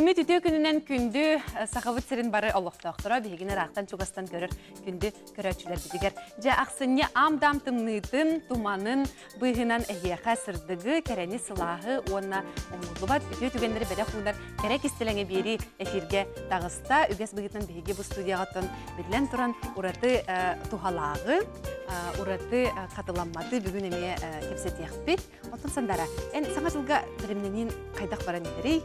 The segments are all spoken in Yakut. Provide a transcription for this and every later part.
Үүммүт үтүө күнүнэн күндү Сахабыт сирин бары олохтоохторо биһигини ыраахтан чугастан көрөр күндү көрөөччүлэрбитигэр. Дьэ ахсынньы аам-даам тымныытын, туманын быыһынан эһиэхэ сырдыгы, кэрэни, сылааһы уонна умнуллубат үтүө түгэннэри бэлэх уунар кэрэ кистэлэҥи биэрии эфиргэ таҕыста. Үгэс быһыытынан биһиги бу студияҕа биллэн туран ураты туһалааҕы, ураты хатыламматы бүгүн эмиэ кэпсэтиэхпит. Оттон Сандара, эн саҥа дьылга бэлэмнэниин хайдах баран иһэрий?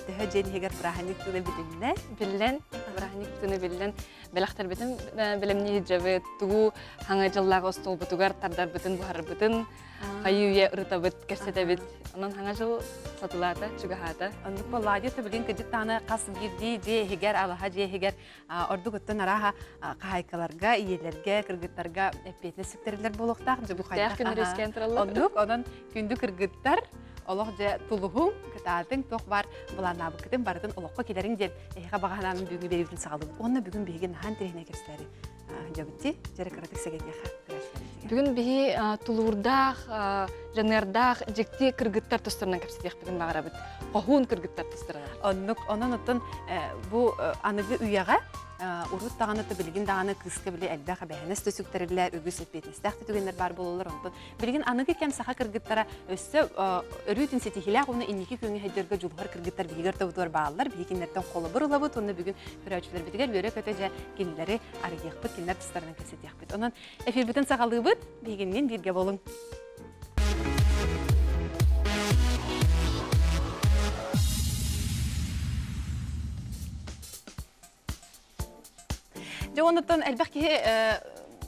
Төһө дьиэн иһигэр бырааһынньык тыына билиннэ? Биллэн, бырааһынньык тыына биллэн, бэлэхтэрбитин бэлэмнии дьэбит, тугу хаҥа дьыллааҕы остуолбутугар тардарбытын, буһарбытын, хайыы-үйэ ырытабыт, кэпсэтэбит. Онон хаҥа дьыл сатылаата, чугаһаата. Оннук буоллаа дии, билин кыдьык даҕаны хас биирдии дьиэ иһигэр, алаһа дьиэ иһигэр ордук оттон арааһа хаһаайкаларга, ийэлэргэ, кыргыттарга эппиэтинэс сүктэриллэр буолуохтаах. Дьэ бу хайдах күннэр үөскээн тураллар. Оннук, онон күндү кыргыттар олох дьэ тулуһуҥ, кытаатыҥ, туох баар былааннаабыккытын барытын олоххо килэриҥ диэн эһиэхэ баҕа санаанын бүгүҥҥү биэриибитин саҕалыыбыт. Уонна бүгүн биһиги наһаа интэриэһинэй кэпсээри дьабытти, дьэрэ кыратык сэгэтиэхэ. Бүгүн биһи тулуурдаах, дьаныардаах дьикти кыргыттар тустарынан кэпсэтиэхпитин баҕарабыт. Хоһуун кыргыттар тустарынан. Оннук, онон оттон бу аныгы үйэҕэ урут даҕаны то билигин даҕаны кыыска били элбэх эбэһинэс да сүктэриллэр, үгүс эппиэтинэстээх да түгэннэр баар буолаллар. Онтон билигин аныгы кэм саха кыргыттара өссө өрүүтүн ситиһиилээх уонна инники күөҥҥэ сылдьарга дьулуһар кыргыттар биһигэр тобутугар бааллар. Биһи кинилэртэн холобур ылабыт уонна бүгүн көрөөччүлэрбитигэр үөрэ-көтө дьэ кинилэри арыйыахпыт, кинилэр тустарынан кэпсэтиэхпит. Онон Эфирбитин саҕалыыбыт. Биһигинниин бииргэ буолуҥ. Дьэ онуттан элбэх киһи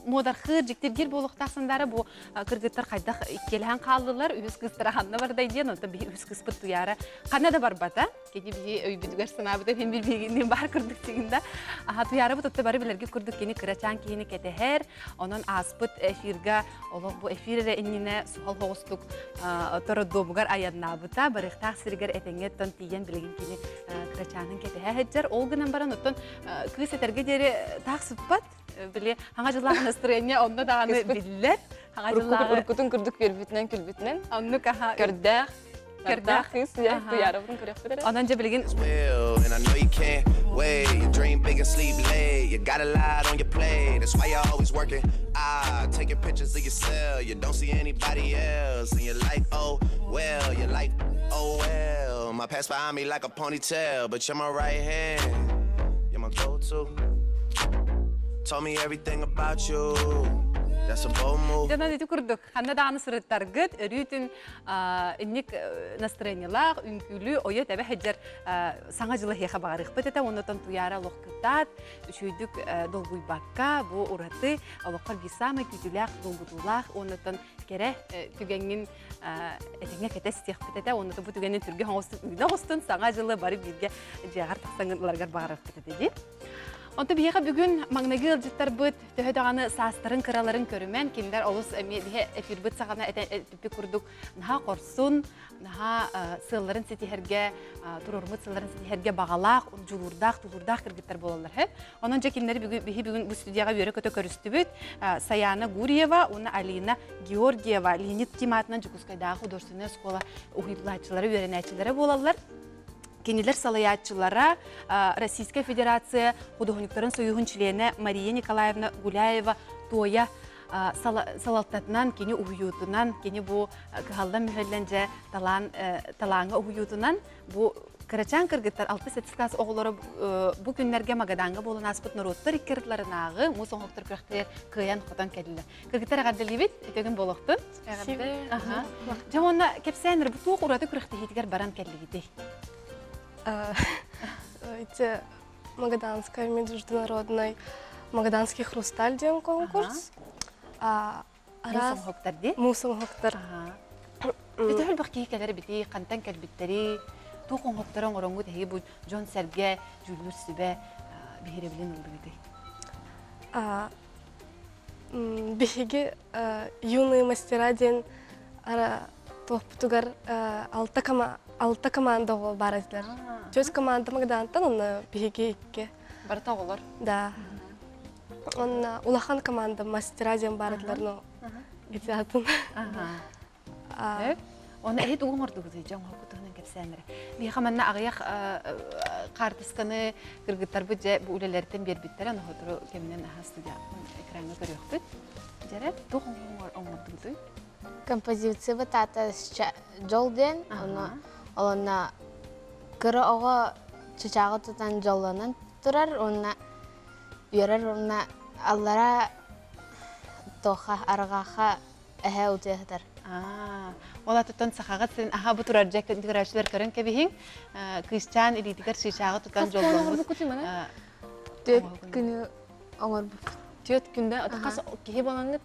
муодархыыр, дьиктиргиир буолуохтаах сандаара бу кыргыттар хайдах иккиэлэһэн хааллылар, үһүс кыыстара ханна бардай диэн, онтон биһи үһүс кыыспыт Туйаара ханна да барбата. Кини биһи өйбүтүгэр санаабыта иһин биһигинниин баар курдук сигинда. Аха Туйаарабыт отто бары билэргэ курдук кини кырачаан киһини кэтэһэр. Онон ааспыт эфирга олох бу эфир эрэ иннинэ суһал соҕустук тородуомугар айаннаабыта. Барыахтаах сиригэр этэҥҥэ оттон тиийэн билигин кини кырачаанын кэтэһэ сылдьар. Ол гынан баран оттон кыыс этэргэ диэри таах сыппат. Били хаҥа дьыллаах настырыанньа онно даҕаны биллэр. Хаҥа дьыллааҕы уруккутун курдук үөрбүтүнэн күлбүтүнэн. Оннук аха. Көрдөөх. Көрдөөх кыыс Туйаарабытын көрүөхпүт эрэ. Онон дьэ билигин And I know you can't wait. You dream big and sleep late. You got a lot on your plate. That's why you're always working. Ah, taking pictures of yourself. You don't see anybody else. And you're like, oh, well, you're like, oh, well. My past behind me like a ponytail, but you're my right hand. You're my go-to. Told me everything about you. That's a bold move. Дьонон ити курдук ханна даҕаны сырыттаргыт өрүүтүн инник настроениелаах үҥкүүлүү ойо тэбэ сылдьар саҥа дьылы эһиэхэ баҕарыахпыт этэ оннотон туйаара олох кытаат үчүгэйдик долгуйбакка бу ураты олоххор биир саамай күүтүүлээх долгутуулаах уоннатан кэрэ түгэҥҥин этэҥҥэ кэтэс диэхпит этэ уонна бу түгэнин түргэн оҥостун үүнэ оҕустун саҥа дьылы бары бииргэ дьиэҕэр тахсан ыларгар баҕарарбыт этэ дии. Онто биһиэхэ бүгүн маҥнайгы ыалдьыттарбыт төһө даҕаны саастарын кыраларын көрүмэн кинилэр олус эмиэ биһи эфирбит саҕана эппит курдук наһаа хорсун, наһаа сыалларын ситиһэргэ, туруоруммут сыалларын ситиһэргэ баҕалаах, дьулуурдаах, тулуурдаах кыргыттар буолаллар. Онон дьэ кинилэри бүгүн биһи бүгүн бу студияҕа үөрэ-көтө көрүстүбүт. Саяна Гурьева уонна Алина Георгиева Леонид Ким аатынан Дьокуускайдааҕы художественнай оскуола уһуйулааччылара, үөрэнээччилэрэ буолаллар. Кинилэр салайааччылара Российскай Федерация худуоһунньуктарын союһун чилиэнэ Мария Николаевна Гуляева Туоя салалтатынан, кини уһуйуутунан, кини бу кыһаллан-мүһэллэн дьэ талаан талааҥҥа уһуйуутунан бу кырачаан кыргыттар 6-7 класс оҕолоро бу күннэргэ Магадаҥҥа буолан ааспыт норуоттар икки ардыларынааҕы муус оҥоһуктар күрэхтэригэр кыайан-хотон кэллилэр. Кыргыттар эҕэрдэлиибит, үтүө күн буолуохтун. Эҕэрдэ. Дьэ уонна кэпсээн эрэ бу туох ураты күрэхтэһиитигэр баран кэллигитий? Эти Магаданская международный Магаданский хрусталь диэн конкурс. Муус оҥоһуктар дии? Муус оҥоһуктар. Төһө элбэх киһи кэлэр эбитий, хантан кэлбиттэрий, туох оҥоһуктары оҥороҥҥут эһиги бу дьон-сэргэ дьүүллүүр сүбэ биһирэбилин ыллыгытый? Биһиги юные мастера диэн туохпутугар алта команда оҕо баар этилэр. Түөрт команда Магадантан, онно биһиги икки. Барыта оҕолор? Да. Онно улахан команда мастера диэн баар этилэр, но ити атын. Оны эһи тугу оҥордугутуй дьон оҥорбут туһунан кэпсээн эрэ. Биһиэхэ манна аҕыйах. Хаартысканы кыргыттарбыт дьэ бу үлэлэриттэн биэрбиттэрэ, ноһотору кэминэн аһа студия экраҥҥа көрүөхпүт. Дьэрэ, туох оҥордугутуй? Композиция бытаата дьол диэн, ону олонна кыра оҕо чычааҕы тутан дьоллонон турар уонна үөрэр уонна аллара тоха арҕаха эһэ утуйа сытар. Ол атыттан сахаҕа сирин аха бу турар дьэ көрөөччүлэр көрөн кэбиһиҥ. Кыысчаан илиитигэр чыычааҕы тутан дьолломмут. Түөрт күнү оҥорбут. Түөрт күндэ хас киһи буолаҥҥыт?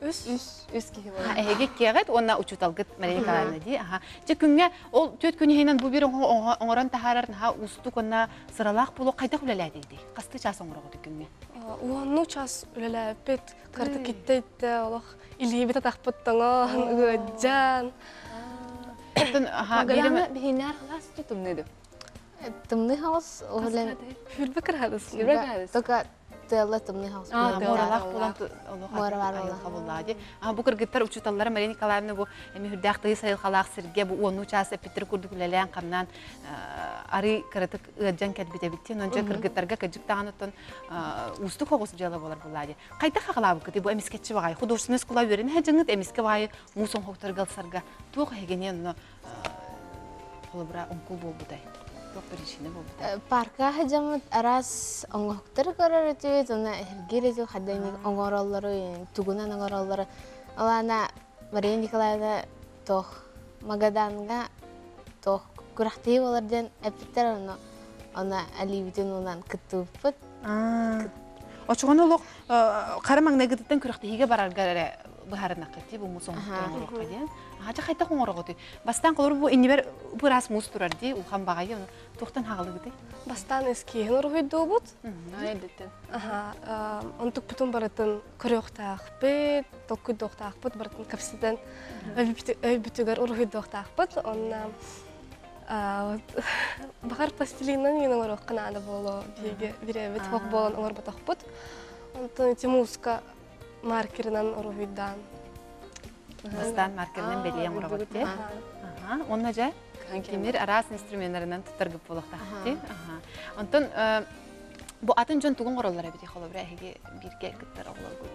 Үс. Үс киһи буолан. Эһиги киэҕит уонна учууталгыт Мария Николаевна дии. Аха. Дьэ күҥҥэ ол түөрт күн иһинэн бу биир оҥорон таһаарар наһаа уустук уонна сыралаах буолуо хайдах үлэлээтигитий? Хастыы чаас оҥороҕут күҥҥэ? Уонну час үлэлээбиппит. Кырты киттэ олох илиибит атахпыт тоҥон, ыаддьан. Магадаҥа биһинээр халаас тумныды. Тымныы хаус уһулен Хүрбэ кырхадыс. Хүрбэ кырхадыс. Только тыалла тымныы хаус. Муоралаах буолан олох айылҕа дии. Бу кыргыттар учууталлара Мария Николаевна бу эми хүрдээх тыйыс айылҕалаах сиргэ бу уоннуу чаас эппиттэр курдук үлэлээн хамнаан арый кыратык ыаддьан кэлбит эбит. Онон дьэ кыргыттарга кырдьык даҕаны оттон уустук оҕус дьыала буолар буоллаа дии. Хайдах хаҕалаабыккытый бу эмискэччи баҕайы художественный школа үөрэнэ сылдьаҥҥыт эмискэ баҕайы муус оҥоһуктарга ылсарга туох эһигини онно холобура оҥкул буолбутай? Туох причина буолбутай? Парка сылдьаммыт араас оҥоһуктары көрөр этибит, уонна эһиргиир этибит, хайдах оҥороллору, тугунан оҥороллору. Ол аана Мария Николаевна туох Магаданга туох күрэхтэһии буолар диэн эппиттэр, онно онно алиибитин уунан кыттыбыппыт. Очоҕону олох хара маҥнайгытыттан күрэхтэһиигэ барарга эрэ быһаарынаххыт дии бу муус оҥоһуктарын оҥоруохха диэн. Аха хайдах оҥороҕутуй? Бастаан холобур бу иннибэр быраас муус турар дии улахан баҕайы ону туохтан хаҕалыгытый? Бастаан эскиһин уруһуйдуубут. Аха, онтукпутун барытын көрүөхтаахпыт, толкуйдуохтаахпыт, барытын кэпсэтэн өйбүтүгэр уруһуйдуохтаахпыт. Онно Баҕар пластилинынан мин оҥоруохха наада буолуо биһиги бирэбит хох буолан оҥорботохпут. Онтон ити мууска маркерынан уруһуйдаан. Бастаан маркерынан бэлиэ оҥоробут дии. Онно дьэ тимир араас инструменнарынан туттаргыт буолуохтаах дии. Онтон бу атын дьон тугун оҥороллор эбитий холобура эһиги бииргэ кыттар оҕолоргут,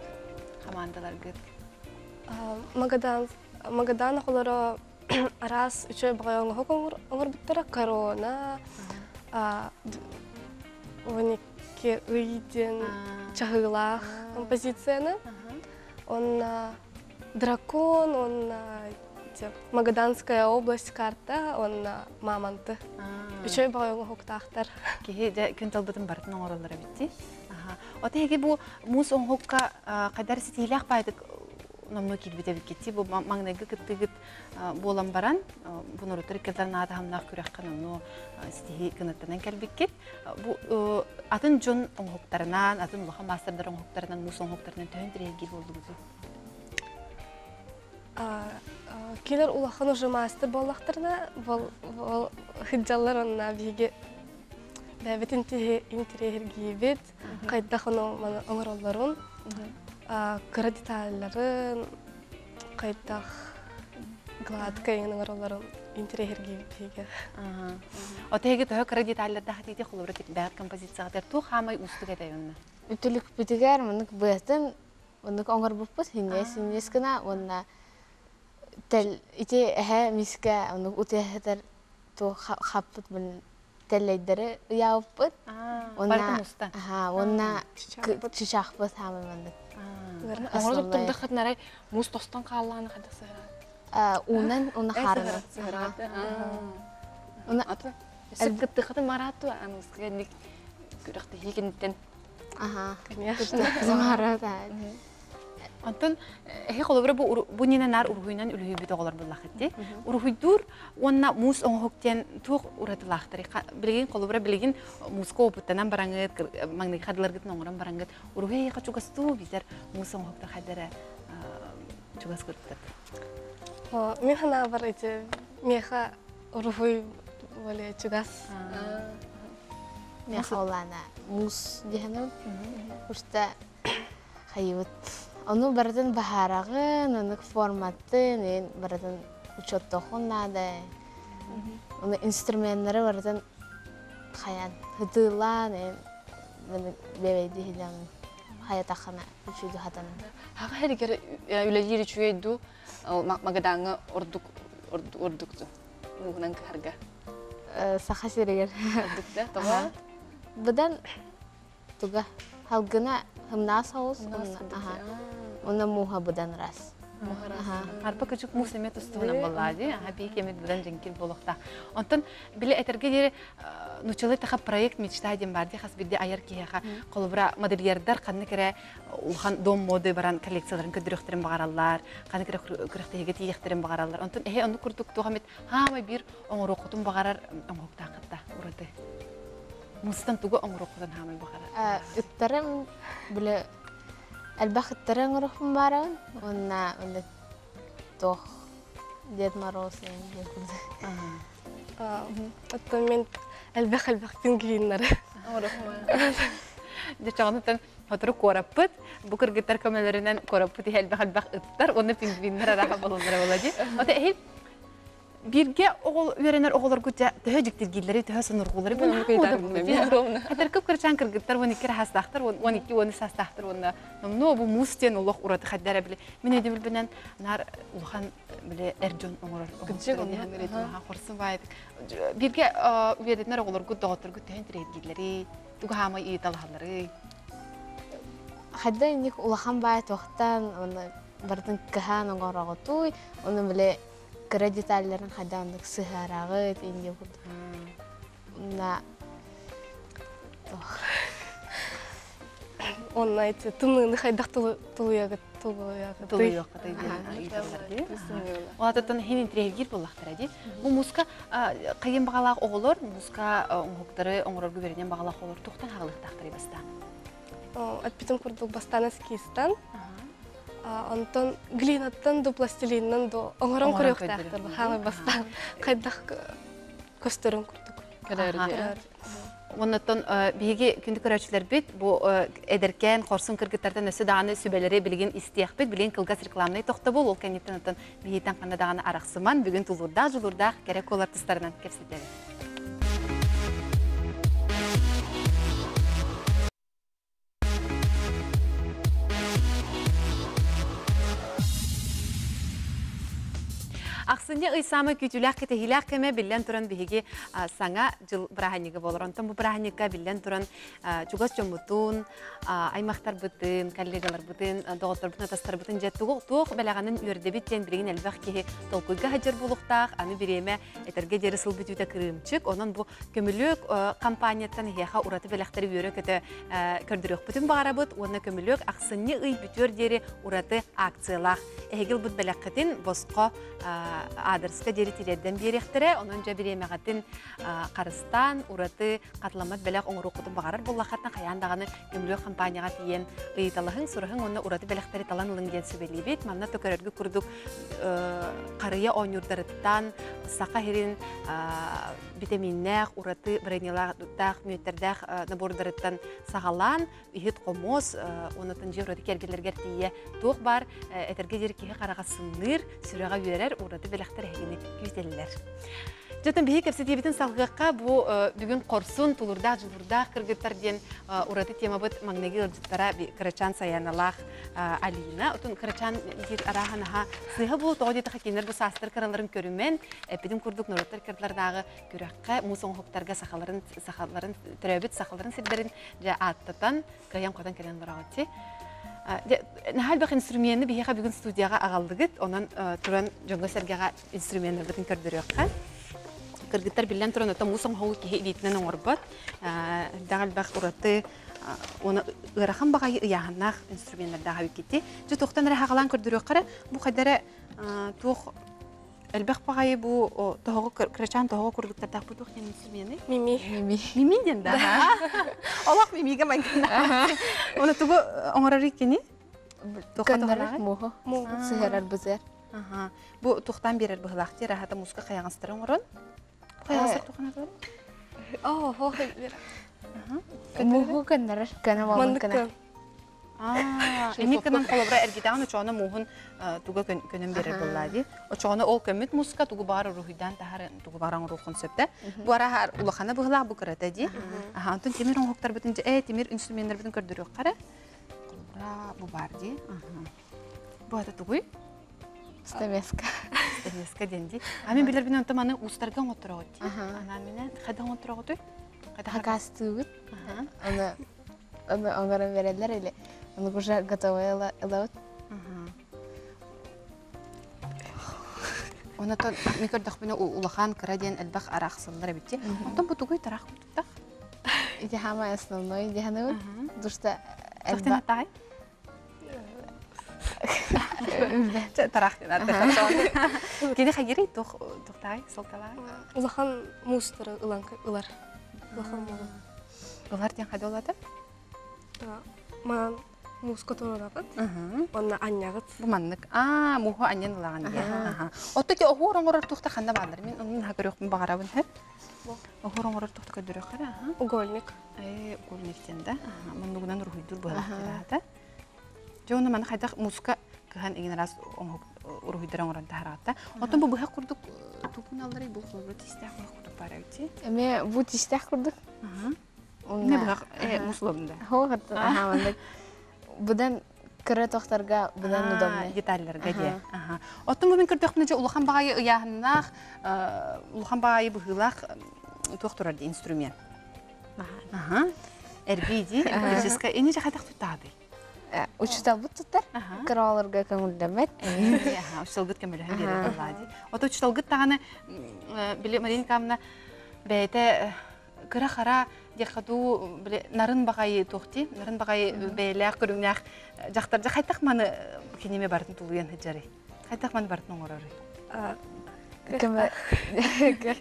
хамаандаларгыт? Магадан Магадан оҕолоро араас үчүгэй баҕайы оҥоһук оҥорбуттара корона 12 ый диэн чаһыылаах композицияны уонна дракон уонна Магаданская область карта уонна мамонты үчүгэй баҕайы оҥоһуктаахтар киһи дьэ күн талбытын барытын оҥороллор эбит дии Ота эһиги бу муус оҥоһукка хайдар ситиилээх баайдык номнуо киирбит эбиккит бу маҥнайгы кыттыгыт буолан баран бу норуоттар иккилэрин аатаһымнаах күрэххэ номнуо ситиһии кынаттанан кэлбиккит. Бу атын дьон оҥоһуктарынан, атын улахан маастардар оҥоһуктарынан, муус оҥоһуктарынан төһөн тириэргиир буоллугутуй? Кинилэр улахан уже маастар буоллахтарына, бол сылдьаллар онно биһиги бэйэбит интириэһиргиибит, хайдах ону оҥороллорун, кыра деталларын, хайдах гладко иҥин оҥороллорун интириэһиргиибит биһиги. Ото эһиги төһө кыра деталлардаах диити холобура бэйэҕит композицияҕытыгар туох хаамай уустук этэй онно? Үтүлүкпүтүгэр маннык быатын оннук оҥорбуппут синньиэс синньиэс гына уонна тэл ити эһэ мискэ оннук утуйа туох хаппыт тэллэйдэри ыйаабыппыт уонна уонна чычаахпыт хаамай маннык Оҥоро туттардаххытына арай муус тостон хааллаҕына хайдах сыһыраат? Уунан уна хаарынан. Уна Өссө кыттыххытын мараат дуо аныгыскыга инник күрэхтэһии кэнниттэн Аха. Конечно. Онтон эһи холобура бу бу нина наар уруһуйунан үлүһүйбүт оҕолор буллахыт дии. Уруһуйдуур уонна муус оҥоһук диэн туох уратылаахтарый? Билигин холобура билигин мууска опыттанан бараҥыт, маҥнайгы хардыларгытын оҥорон бараҥыт, уруһуй эһиэхэ чугастуу биитэр муус оҥоһуктар хайдара чугас курдуктар. Мин санаабар ити миэхэ уруһуй более чугас. Миэхэ олаана муус диэхэнэ Уста хайыбыт. Ону барытын баһаараҕын, оннук форматын, эн барытын учуоттуоххун наада. Ону инструменнары барытын Хайан хытыылаан бэбэйди хилэн хайатаххана үчүгэй хатанан. Хаҕа хэригэр үлэлиир үчүгэй дуу Магадаҥҥа ордук ордук дуу мууһунан кыһарга? Саха сиригэр. Ордук да тоҕо? Быдан туга халгына хымнаас соҕус уонна мууһа быдан ыраас. Арба кычык муус эмиэ тустуһунан буоллаа дии. Аха бии кэмит быдан дьиҥкир буолуохтаах. Онтон били этэргэ диэри нучалыы таха проект мечта диэн бар дии хас биирдии айар киһиэхэ холобура модельердар ханнык эрэ улахан дом моды баран коллекцияларын көрдөрүөхтэрин баҕараллар, ханнык эрэ күрэхтэһиигэ тиийиэхтэрин баҕараллар. Онтон эһи оннук курдук туох эмит хаамай биир оҥоруоххутун баҕарар оҥоһуктааххыт да ураты. Муустан тугу оҥоруоххутун хаамай баҕарар? Ыттарым бile элбэх ыттары оҥоруохпун баарабын уонна онно туох Дед Мороз диэн курдук. Оттон мен элбэх-элбэх пингвиннары. Дьэ чоҕонуттан сотору куораппыт, бу кыргыттар көмөлөрүнэн куораппыт иһэ элбэх-элбэх ыттар уонна пингвиннэр арааһа бололлоро буолла дии. Ота эһи бииргэ оҕол үөрэнэр оҕолоргут дьэ төһө дьиктиргииллэри, төһө сонургуулары бу Хатар кып-кырачаан кыргыттар 12 саастаахтар, 12-13 саастаахтар уонна номнуо бу муус диэн олох ураты хайдара били. Мин өйдөбүлбүнэн наар улахан били эр дьон оҥорор хорсун баайдык. Бииргэ үөрэнэр оҕолоргут, доҕотторгут төһө интэриэһиргииллэрий, тугу хаамай ыйыталаһалларый? Хайда инник улахан баай туохтан уонна барытын кыһаан оҥороҕутуй, уонна били кыра деталларын хайда оннук сыһыараҕыт инньэ курдук. На Онно эти тымныыны хайдах тулуйагыт тулуйагыт тулуйуоххатай диэн ыйыталлар дии. Олатыттан хин интириэһиргиир буоллахтара дии. Бу муска хайын баҕалаах оҕолор, муска оҥоһуктары оҥорорго үөрэнэн баҕалаах оҕолор туохтан хаалыахтаахтарый бастаан? Эппитим курдук бастаан эскизтан, онтон глинаттан ду пластилиннан ду оҥорон көрүөхтээхтэр. Хаамай бастаан хайдах көстөрүн курдук. Оннуттан биһиги күндү көрөөччүлэрбит бу эдэркээн хорсун кыргыттартан өссө даҕаны сүбэлэри билигин истиэхпит. Билигин кылгас рекламнай тохтобул, ол кэнниттэн оттон биһиттэн ханна даҕаны арахсыман, бүгүн тулуурдаах, дьулуурдаах кэрэ куолар тустарынан кэпсэтэбит. Ахсынньы ый саамай күүтүүлээх кэтэһиилээх кэмэ биллэн туран биһиги саҥа дьыл бырааһынньыга буолар. Онтон бу бырааһынньыкка биллэн туран чугас дьоммутун, аймахтарбытын, коллегаларбытын, доҕотторбутун, атастарбытын дьэ туох бэлэҕинэн үөрдэбит диэн билигин элбэх киһи толкуйга сылдьар буолуохтаах. Аны бириэмэ этэргэ диэри сыл бүтүүтэ кырыымчык. Онон бу Көмүлүөк компанияттан эһиэхэ ураты бэлэхтэри үөрэ-көтө көрдөрүөхпүтүн баҕарабыт уонна көмүлүөк ахсынньы ый бүтүөр диэри ураты акциялаах. Эһиги ылбыт бэлэххитин босхо аадырыска диэри тириэрдэн биэриэхтэрэ. Онон дьэ бириэмэҕитин харыстаан ураты хатыламмат бэлэх оҥоруоххутун баҕарар буоллаххытына хайаан даҕаны көмүлүөк компанияҕа тиийэн ыйыталаһыҥ, сураһыҥ уонна ураты бэлэхтэри талан ылыҥ диэн сүбэлиибит. Манна то көрөргүт курдук харыйа оонньуурдарыттан саха сирин битэмииннээх, ураты бронялаах, мүөттэрдээх набордарыттан саҕалаан, иһит-хомуос, уонна дьиэ ураты киэргэллэригэр тиийэ туох баар этэргэ диэри киһи хараҕа сымныыр, сүрэҕэ үөрэр ураты бэлэхтэр эһигини күүтэллэр. Дьэ, биһи кэпсэтиибитин салгыахха бу бүгүн хорсун, тулурдаах, дьулуурдаах кыргыттар диэн ураты темабыт маҥнайгы ыалдьыттара Кырачаан Саяналаах Алина. Отун Кырачаан диир арааһа наһаа сыыһа буолу тоҕо диэтэххэ кинилэр бу саастар кыраларын көрүмэн, эппитим курдук норуоттар кырдаларынааҕы күрэххэ муус оҥоһуктарга сахаларын сахаларын төрөөбүт сахаларын сирдэрин дьэ ааттатан кыайан-хотон кэлэн олороҕут Наһаа элбэх инструмены биһиэхэ бүгүн студияҕа аҕаллыгыт. Онон туран дьоҥҥо-сэргэҕэ инструменнарбытын көрдөрүөххэ. Кыргыттар биллэн туран оттон муус оҥоһугу киһи илиитинэн оҥорбот. Элбэх элбэх ураты уонна ыарахан баҕайы ыйааһыннаах инструменнардаах эбиккити. Дьэ туохтан эрэ хаҕалаан көрдөрүөххэ эрэ. Бу хайда эрэ туох элбэх баҕайы бу тоһоҕо кырачаан тоһоҕо курдуктардаах бу туох диэн инструменый? Мими. Мими. Мими диэн да. Олох мимигэ майгыннаах. Оны тугу оҥорор иккини? Көннөрөр муоһу. Сыһыарар бызыар. Бу тухтан биэрэр быһылаах диир аһата муска хайаҕастары оҥорон. Хайаҕастар тухана тур? Оо, Муоһу көннөрөр, көнө буолан көнө. Инник гынан холобура эргитэҕин очоҕуна мууһун туга көнөн биэрэр буоллаа дии. Очоҕуна ол көммүт мууска тугу баҕар уруһуйдаан таһар тугу баҕар оҥоруоххун сөп да. Бу араһа улахана быһылаах бу кырата дии. Аха онтон тимир оҥоһуктарбытын э тимир инструменнарбытын көрдөрүөххэ эрэ. Холобура бу баар дии. Бу ата тугуй? Стамеска. Стамеска диэн дии. А мин билэрбинэн онтон маны уустарга оҥоттороҕут дии. Анаан минэ хайдах оҥоттороҕутуй? Хайдах Хакастыыбыт. Аны аны оҥорон береллер или аны уже готовый ылабыт. Онотон мен көрдөхпүнэ улахан кыра диэн элбэх арахсыллар эбит дии. Онтон бу тугуй тараах курдуктах? Ити самый основной диһаныбыт. Душта Тохтен аттаҕай? Тараах диэн Кини хайырый туох тухтаай сылталаай? Улахан муустары ылан ылар. Улахан муус. Ылар диэн хайда олата? Манан мууска туруорабыт. Онно анньаҕыт. Бу маннык. Аа, мууһу анньан ылаҕын диэн. Отто ти оһуор оҥорор тухта ханна бааллар? Мин оннун наһаа көрүөхпүн баҕарабын һэп. Оһуор оҥорор тухта көрдөрүөххэ эрэ. Угольник. Ээ, угольник диэн да. Муннугунан уруһуйдуур быһалаах Дьэ уонна маны хайдах мууска кыһан игин араас уруһуйдары оҥорон таһараатта. Оттон бу быһах курдук тупун алларый бу холобура тиистээх быһах курдук баар эбит. Эмиэ бу тиистээх курдук. Не быһах муслабын да. Аха, маннык будан кыра тохтарга будан удобный. Деталларга диэ. Оттон бу мин көрдөхпүнэ дьэ улахан баҕайы ыйааһыннаах, улахан баҕайы быһыылаах туох турар ди инструмент. Аха. Эрбии дии, электрическая. Ини дьэ хайдах туттаабый? Учуталбыт туттар, кыра көҥүллэммэт. Учуталгыт көмөлөһөн биэрэр буоллаа дии. Ото учуталгыт даҕаны били Марина Николаевна бэйэтэ кыра-хара диэххэ дуу били нарын баҕайы туох дии нарын баҕайы бэйэлээх көрүҥнээх дьахтар дьэ хайдах маны киниме барытын тулуйан сылдьарый? Хайдах маны барытын оҥороруй?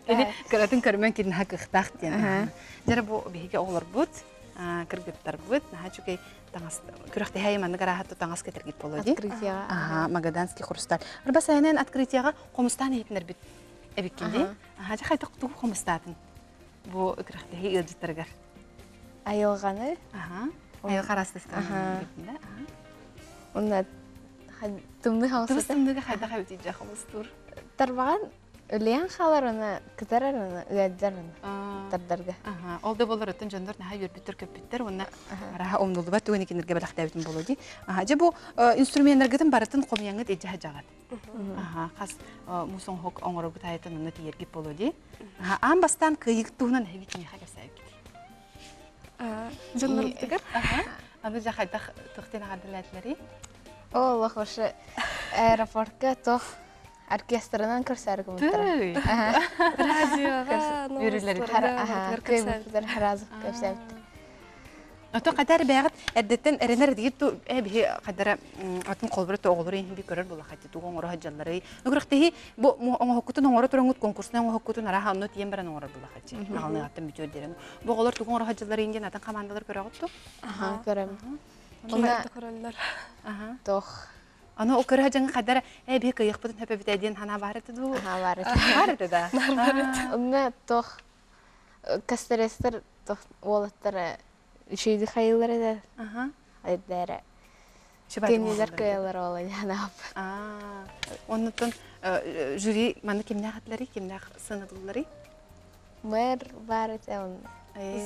Кини кыратын көрмөн кини наһаа кыахтаах диэн. Дьэ бу биһиги оҕолорбут, кыргыттарбыт наһаа үчүгэй таҥас күрэхтэһээйи маннык арааһа таҥас кэтэргит буолуо дии. Открытияҕа. Аха, Магаданский хрусталь. Арба сайынан открытияҕа хомустаан иһитинэрбит эбиккин дии. Аха, дьэ хайдах тугу хомустаатын бу күрэхтэһии ыалдьыттарыгар? Айылҕаны. Аха. Айылҕа араастастан. Онна тымныы хаҥас. Тымныыга хайдах эбит дьэ хомустуур? Тарбаҕан үлүйэн хаалар уонна кытарар уонна ыалдьар уонна тардарга. Ол да буоллар оттон дьоннор наһаа үөрбүттэр-көппүттэр уонна араха умнуллубат түгэни кинилэргэ бэлэхтээбитин буолуо дии. Дьэ бу инструменнаргытын барытын хомуйаҥҥыт илдьэ сылдьаҕыт. Хас муус оҥоһук оҥороргут аайытын онно тиийэргит буолуо дии. Аан бастаан кыайыгыт туһунан эһиги кимиэхэ кэпсээбиккитий? Дьоннорбутугар. Аны дьэ хайдах туох диэн эҕэрдэлээтилэрий? Оо, олох вообще аэропортка туох оркестрынан көрсөөрү гыммыттара. Радиоҕа, Үөрүүлэригэр. Кыайбыттар сразу кэпсээбиттэр. Ото хайдар бэҕит эрдэттэн эрэнэр дигит ту э биһи хайдара атын холбура то оҕолору иһин би көрөр була хати тугу оҥоро сылдьалларый. Өгрөхтеһи бу оҥоһуккутун оҥоро туроҥут конкурсна оҥоһуккутун араха онно тиийэн баран оҥорор була хати. Аҕалныгаттан бүтүөр диэн. Бу оҕолор тугу оҥоро сылдьалларый диэн атын командалар көрөҕүт ту? Аха, көрөм. Онно көрөллөр. Аха. Тох Аны ол көрө дьаҥы хайдара э биһи кыйыхпытын хөпөбүтэ диэн санаа баар этэ дуу? Аха, баар этэ. Баар этэ да. Бар этэ. Онно тох кастерестер тох уолаттара үчүгэйдик хайыылар этэ. Аха. Айдара. Кинилэр кыайалар ола диэн Аа. Оннуттан жюри манна кимнээх этилэрий, кимнээх сыанабылларый? Мэр баар этэ он.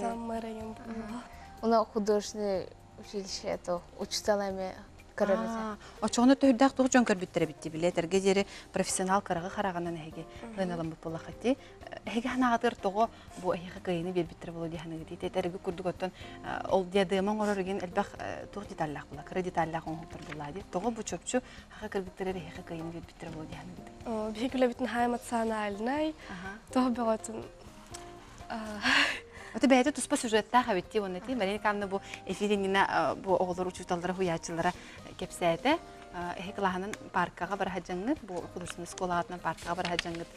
Зам мэра ем буолла. Уна художественный училище то учителями көрөр этэ. Очоҕуна төһүрдээх туох дьон көрбүттэр эбит дии билэ диэри профессионал кыраҕы хараҕынан эһиги ыаналаммыт буоллаххыт дии. Эһиги ханаҕатыгар тоҕо бу эһиэхэ кыайыыны биэрбиттэр буолуо дии саныыгыт Этэрги курдук оттон ол диадема оҥорор игин элбэх туох деталлаах була кыра деталлаах оҥоһуктар буоллаа дии. Тоҕо бу чопчу хаха кыргыттар эһиэхэ кыайыыны биэрбиттэр буолуо дии саныыгыт? Биһиги үлэбитин наһаа эмоциональнай, тоҕо бөҕөтүн Ото бэйэтэ туспа сюжеттаах эбит дии уонна ти Мария Николаевна бу эфир иннинэ бу оҕолор учууталлара хуйааччылара кэпсээтэ. Эһи кылааһынан паркаҕа бара сылдьаҥҥыт, бу художественнай оскуолаҕытынан паркаҕа бара сылдьаҥҥыт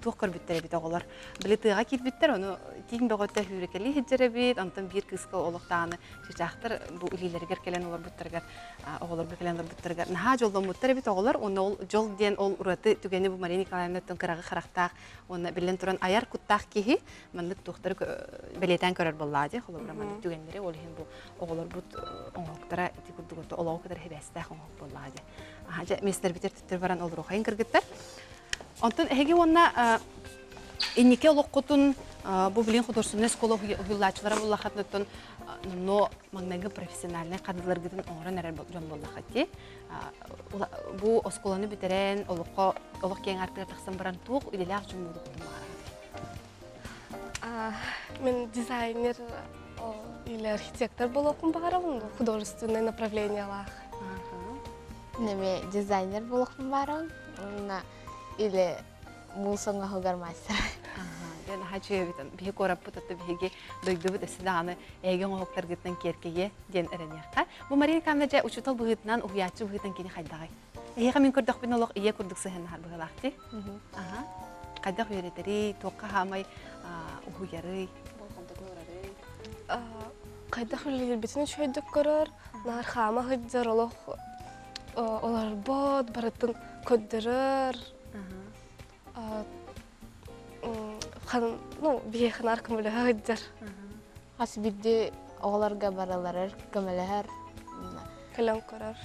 туох көрбүттэр эбит оҕолор. Били тыаҕа киирбиттэр, ону тииҥ бөҕөтө сүүрэкэлии сылдьар эбит, онтон биир кыыска олох даҕаны чычаахтар бу илиилэригэр кэлэн олорбуттарыгар, оҕолорго кэлэн олорбуттарыгар наһаа дьолломмуттар эбит оҕолор. Уонна ол дьол диэн ол ураты түгэни бу Мария Николаевнаттан кыраҕы харахтаах уонна биллэн туран айар куттаах киһи маннык туохтары бэлиэтээн көрөр буоллаҕа дии холобура маннык түгэннэри ол иһин бу оҕолорбут оҥоһуктара ити курдук олоҕу кытары сибээстээх оҥоһук буоллаҕа дии. Аха дьэ миэстэрбитигэр төттөрү баран олоруохайын кыргыттар. Онтон эһиги уонна инники олоххутун бу билин художественнай школа уһуйуллааччылара буоллаххытыттан но маҥнайгы профессиональнай хардыыларгытын оҥорон эрэр дьон буоллаххыт дии. Бу оскуоланы бүтэрэн олоххо олох киэҥ аартыгар тахсан баран туох идэлээх дьон буолуоххутун баҕараҕыт? Мен дизайнер или архитектор буолуохпун баҕарабын, художественное направлениелаах. Неме дизайнер буолуохпун баҕарабын уонна или муус оҥоһугар мастер. Дьэ наһаа үчүгэй биһи куораппыт отто биһиги дойдубут өссө даҕаны эһиги оҥоһуктаргытынан киэркэйиэ диэн эрэниэххэ. Бу Мария Николаевна дьэ учуутал быһыытынан, уһуйааччы быһыытынан кини хайдаҕый? Эһиэхэ мин көрдөхпүнэ олох ийэ курдук сыһыаннаһар быһыылаах дии. Аха. Хайдах үөрэтэрий, туохха хаамай уһуйарый? Болҕомтотун уурарый? Хайдах үлэлиирбитин үчүгэйдик көрөр, наар хаама сылдьар олох олорбот, барытын көрдөрөр. Ну, биһиэхэ наар көмөлөһө сылдьар. Хас биирдии оҕолорго барыларыгар көмөлөһөр. Кэлэн көрөр.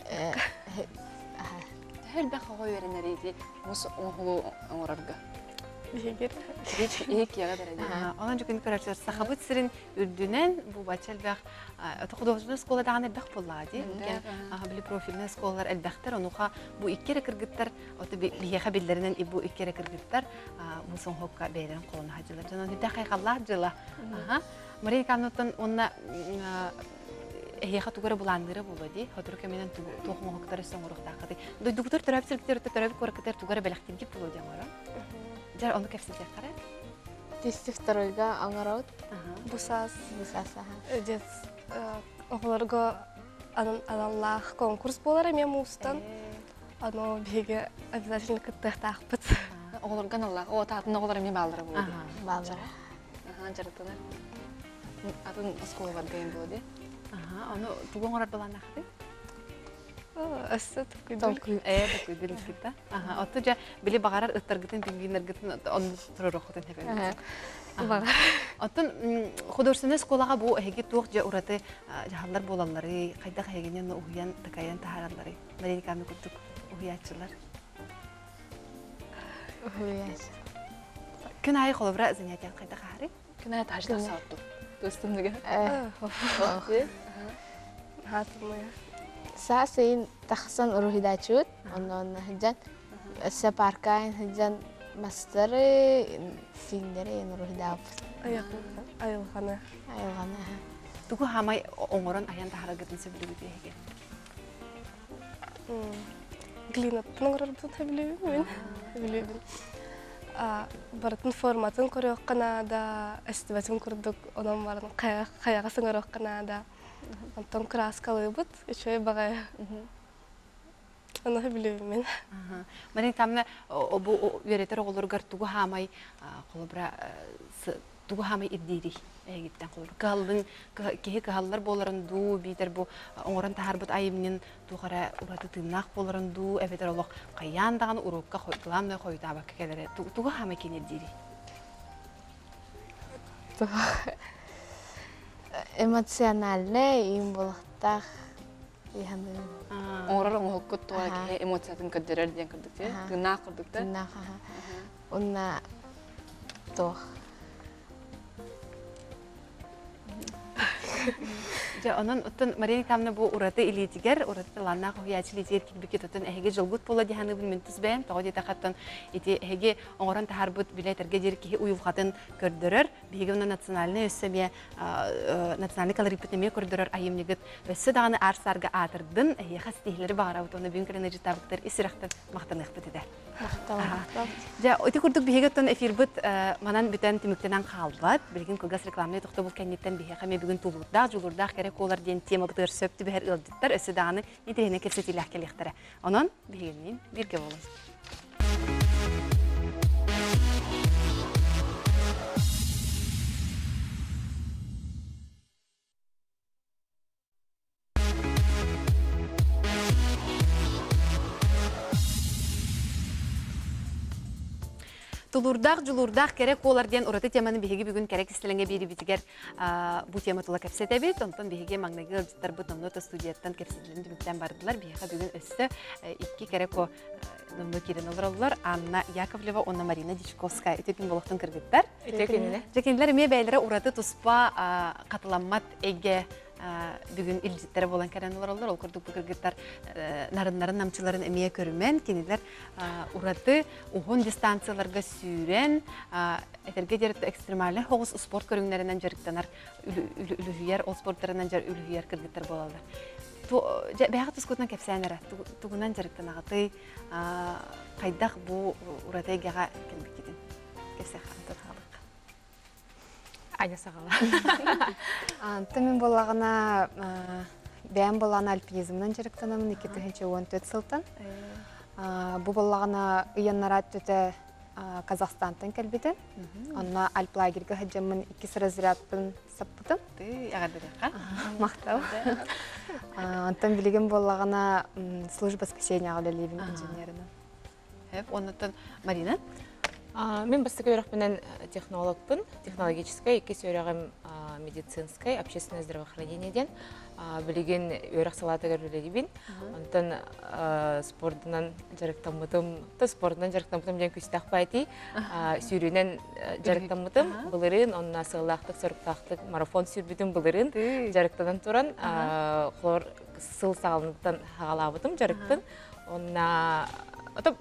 Төһө элбэх оҕо үөрэнэр ити мус оҥоһугу оҥорорго? Биһигир. Иһик киэҕэ дэрэ. Онон дьүкүн көрөөччүлэр Сахабыт сирин үрдүнэн бу бачча элбэх художественная школа даҕаны элбэх буоллаҕа дии. Били профильная школалар элбэхтэр. Онуха бу икки эрэ кыргыттар Ото биһиэхэ биллэринэн бу икки эрэ кыргыттар муус оҥоһукка бэйэлэрин холоно сылдьаллар. Дьон сүрдээх хайҕаллаах дьыла. Мария Николаевнаттан уонна эһиэхэ тугу эрэ былаанныыра буолуо дии. Сотору кэминэн туох оҥоһуктары өссө оҥоруохтааххытый. Дойдугутугар төрөөбүт сиргитигэр төрөөбүт куораккытыгар тугу эрэ бэлэхтииргит буолуо дии оҥоро. Дьэ, ону кэпсэтиэххэ эрэ. Тести второйга оҥоробут. Бу саас. Бу саас, аха. Дет оҕолорго аналлаах конкурс буолар эмиэ муустан. Ону биһиги обязательно кыттыахтаахпыт. Оҕолорго аналлаах. О, таатын оҕолор эмиэ бааллара буолуо дии. Бааллара. Аха, дьарыктанар. Атын оскуолаларга эм буолуо дии. Аха, ону тугу оҥорор былааннаахтый? Өссө толкуйдур. Ээ, толкуйдур иликкит Аха, отту дьэ били баҕарар ыттаргытын, пингвиннэргитин онно туруоруххутун хэбэҥҥит. Баҕар. Оттон художественнай школаҕа бу эһиги туох дьэ ураты дьаһаллар буолалларый, хайдах эһигини онно уһуйан, такайан таһааралларый? Мария Николаевна курдук уһуйааччылар. Уһуйааччы. Күн аайы холобура занятиеҕа хайдах ааһарый? Күн аайы таһырдьа тахсаҕыт дуу? Туостумнуга. Хаатыммыйа. Саас ыйын тахсан уруһуйдааччыбыт. Онно сылдьан өссө паркаан сылдьан мастары, сииннэри уруһуйдаабыт. Айылҕаны. Айылҕаны. Тугу хаамай оҥорон айан таһаараргытын сөбүлүүгүт эһиги? Глинаттан оҥорорбутун сөбүлүүбүн мин. Сөбүлүүбүн. Барытын форматын көрүөххэ наада, эстибэтин курдук онон баран хайаҕа сыҥырыахха наада. Онтон кырааскалыыбыт, үчүгэй баҕайы. Ону сөбүлүүбүн мин. Марина Тамна бу үөрэтэр оҕолоругар тугу хаамай холобура тугу хаамай ирдиирий эһигиттэн холобур кыһаллын киһи кыһаллар буоларын дуу биитэр бу оҥорон таһаарбыт айымньын туох эрэ ураты тыыннаах буоларын дуу эбэтэр олох хайаан даҕаны уруокка главное хойутаабакка кэлэрэ тугу хаамай кини ирдиирий Эмоциональнай им буолуохтаах Оҥорор оҥоһуккут туох киһи эмоциятын көрдөрөр диэн курдук тыыннаах курдук да тыыннаах уонна туох Дьэ, онон оттон Мария Николаевна бу ураты илиитигэр, ураты талааннаах уһуйааччы илиитигэр киирбиккит оттон эһиги дьолгут буола дии саныыбын мин тус бэйэм. Тоҕо диэтэххэ ити эһиги оҥорон таһаарбыт билэ этэргэ диэри киһи уйулҕатын көрдөрөр. Биһиги онно национальнай өссө эмиэ национальный колориппыт эмиэ көрдөрөр айымньыгыт өссө даҕаны аар-саарга аатырдын, эһиэхэ ситиһиилэри баҕарабыт уонна бүгүн кэлэн ыдьытаабыттар ис сүрэхтэн махтаныахпыт этэ. Дьэ, ити курдук биһиги оттон эфирбыт манан бүтэн түмүктэнэн хаалбат. Билигин кылгас рекламнай тохтобул кэнниттэн биһиэхэ эмиэ бүгүн тулуурдаах, дьулуурдаах кэрэ кэрэ куолар диэн темабытыгар сөп түбэһэр ыалдьыттар өссө даҕаны интэриэһинэй кэпсэтиилээх кэлиэхтэрэ. Онон биһигинниин бииргэ буолуҥ. Тулуурдаах, дьулуурдаах кэрэ куолар диэн ураты теманы биһиги бүгүн кэрэ кистэлэҥэ биэрибитигэр бу тема тула кэпсэтэбит. Онтон биһиги маҥнайгы ыалдьыттарбыт номнуо студияттан кэпсэтиилэрин түмүктээн бардылар. Биһиэхэ бүгүн өссө икки кэрэ ко номнуо киирэн олороллор. Анна Яковлева уонна Марина Дьячковская. Үтүө күн буолуохтун кыргыттар. Үтүө күнүнэ. Дьэ кинилэр эмиэ бэйэлэрэ ураты туспа хатыламмат эйгэ бүгүн илдьиттэрэ буолан кэлэн олороллор. Ол курдук бу кыргыттар нарыннарын, намчыларын эмиэ көрүмэн, кинилэр ураты уһун дистанцияларга сүүрэн, этэргэ диэри экстремальнай соҕус спорт көрүҥнэринэн дьарыктанар, үлүһүйэр, ол спорттарынан үлүһүйэр кыргыттар буолаллар. Бэйэҕит тускутунан кэпсээн эрэ, тугунан дьарыктанаҕытый, хайдах бу ураты эйгэҕэ кэлбиккитин кэпсиэххэ антон Аня саҕала. Антон мин буоллаҕына бэйэм буоллаҕына альпинизмынан дьарыктанамын 2014 сылтан. Бу буоллаҕына ыйаннара өттүтэ Казахстантан кэлбитим. Онно альплагерьга сылдьаммын иккис разрядпын саппытым. Эҕэрдэлиэххэ. Махтал. Онтон билигин буоллаҕына служба спасения үлэлиибин инженеринэн. Оннуттан Марина? Мин бастакы үөрэхпинэн технологпын, технологическай, иккис үөрэҕим медицинскай, общественное здравоохранение диэн. Билигин үөрэх салаатыгар үлэлиибин. Онтон спордунан дьарыктаммытым, то спордунан дьарыктаммытым диэн күстээх баайти. Сүүрүүнэн дьарыктаммытым былырыын, онно сыаллаахтык, соруктаахтык марафон сүүрбүтүм былырыын дьарыктанан туран, хор сыл саҕаланыттан хаҕалаабытым дьарыкпын. Онна ото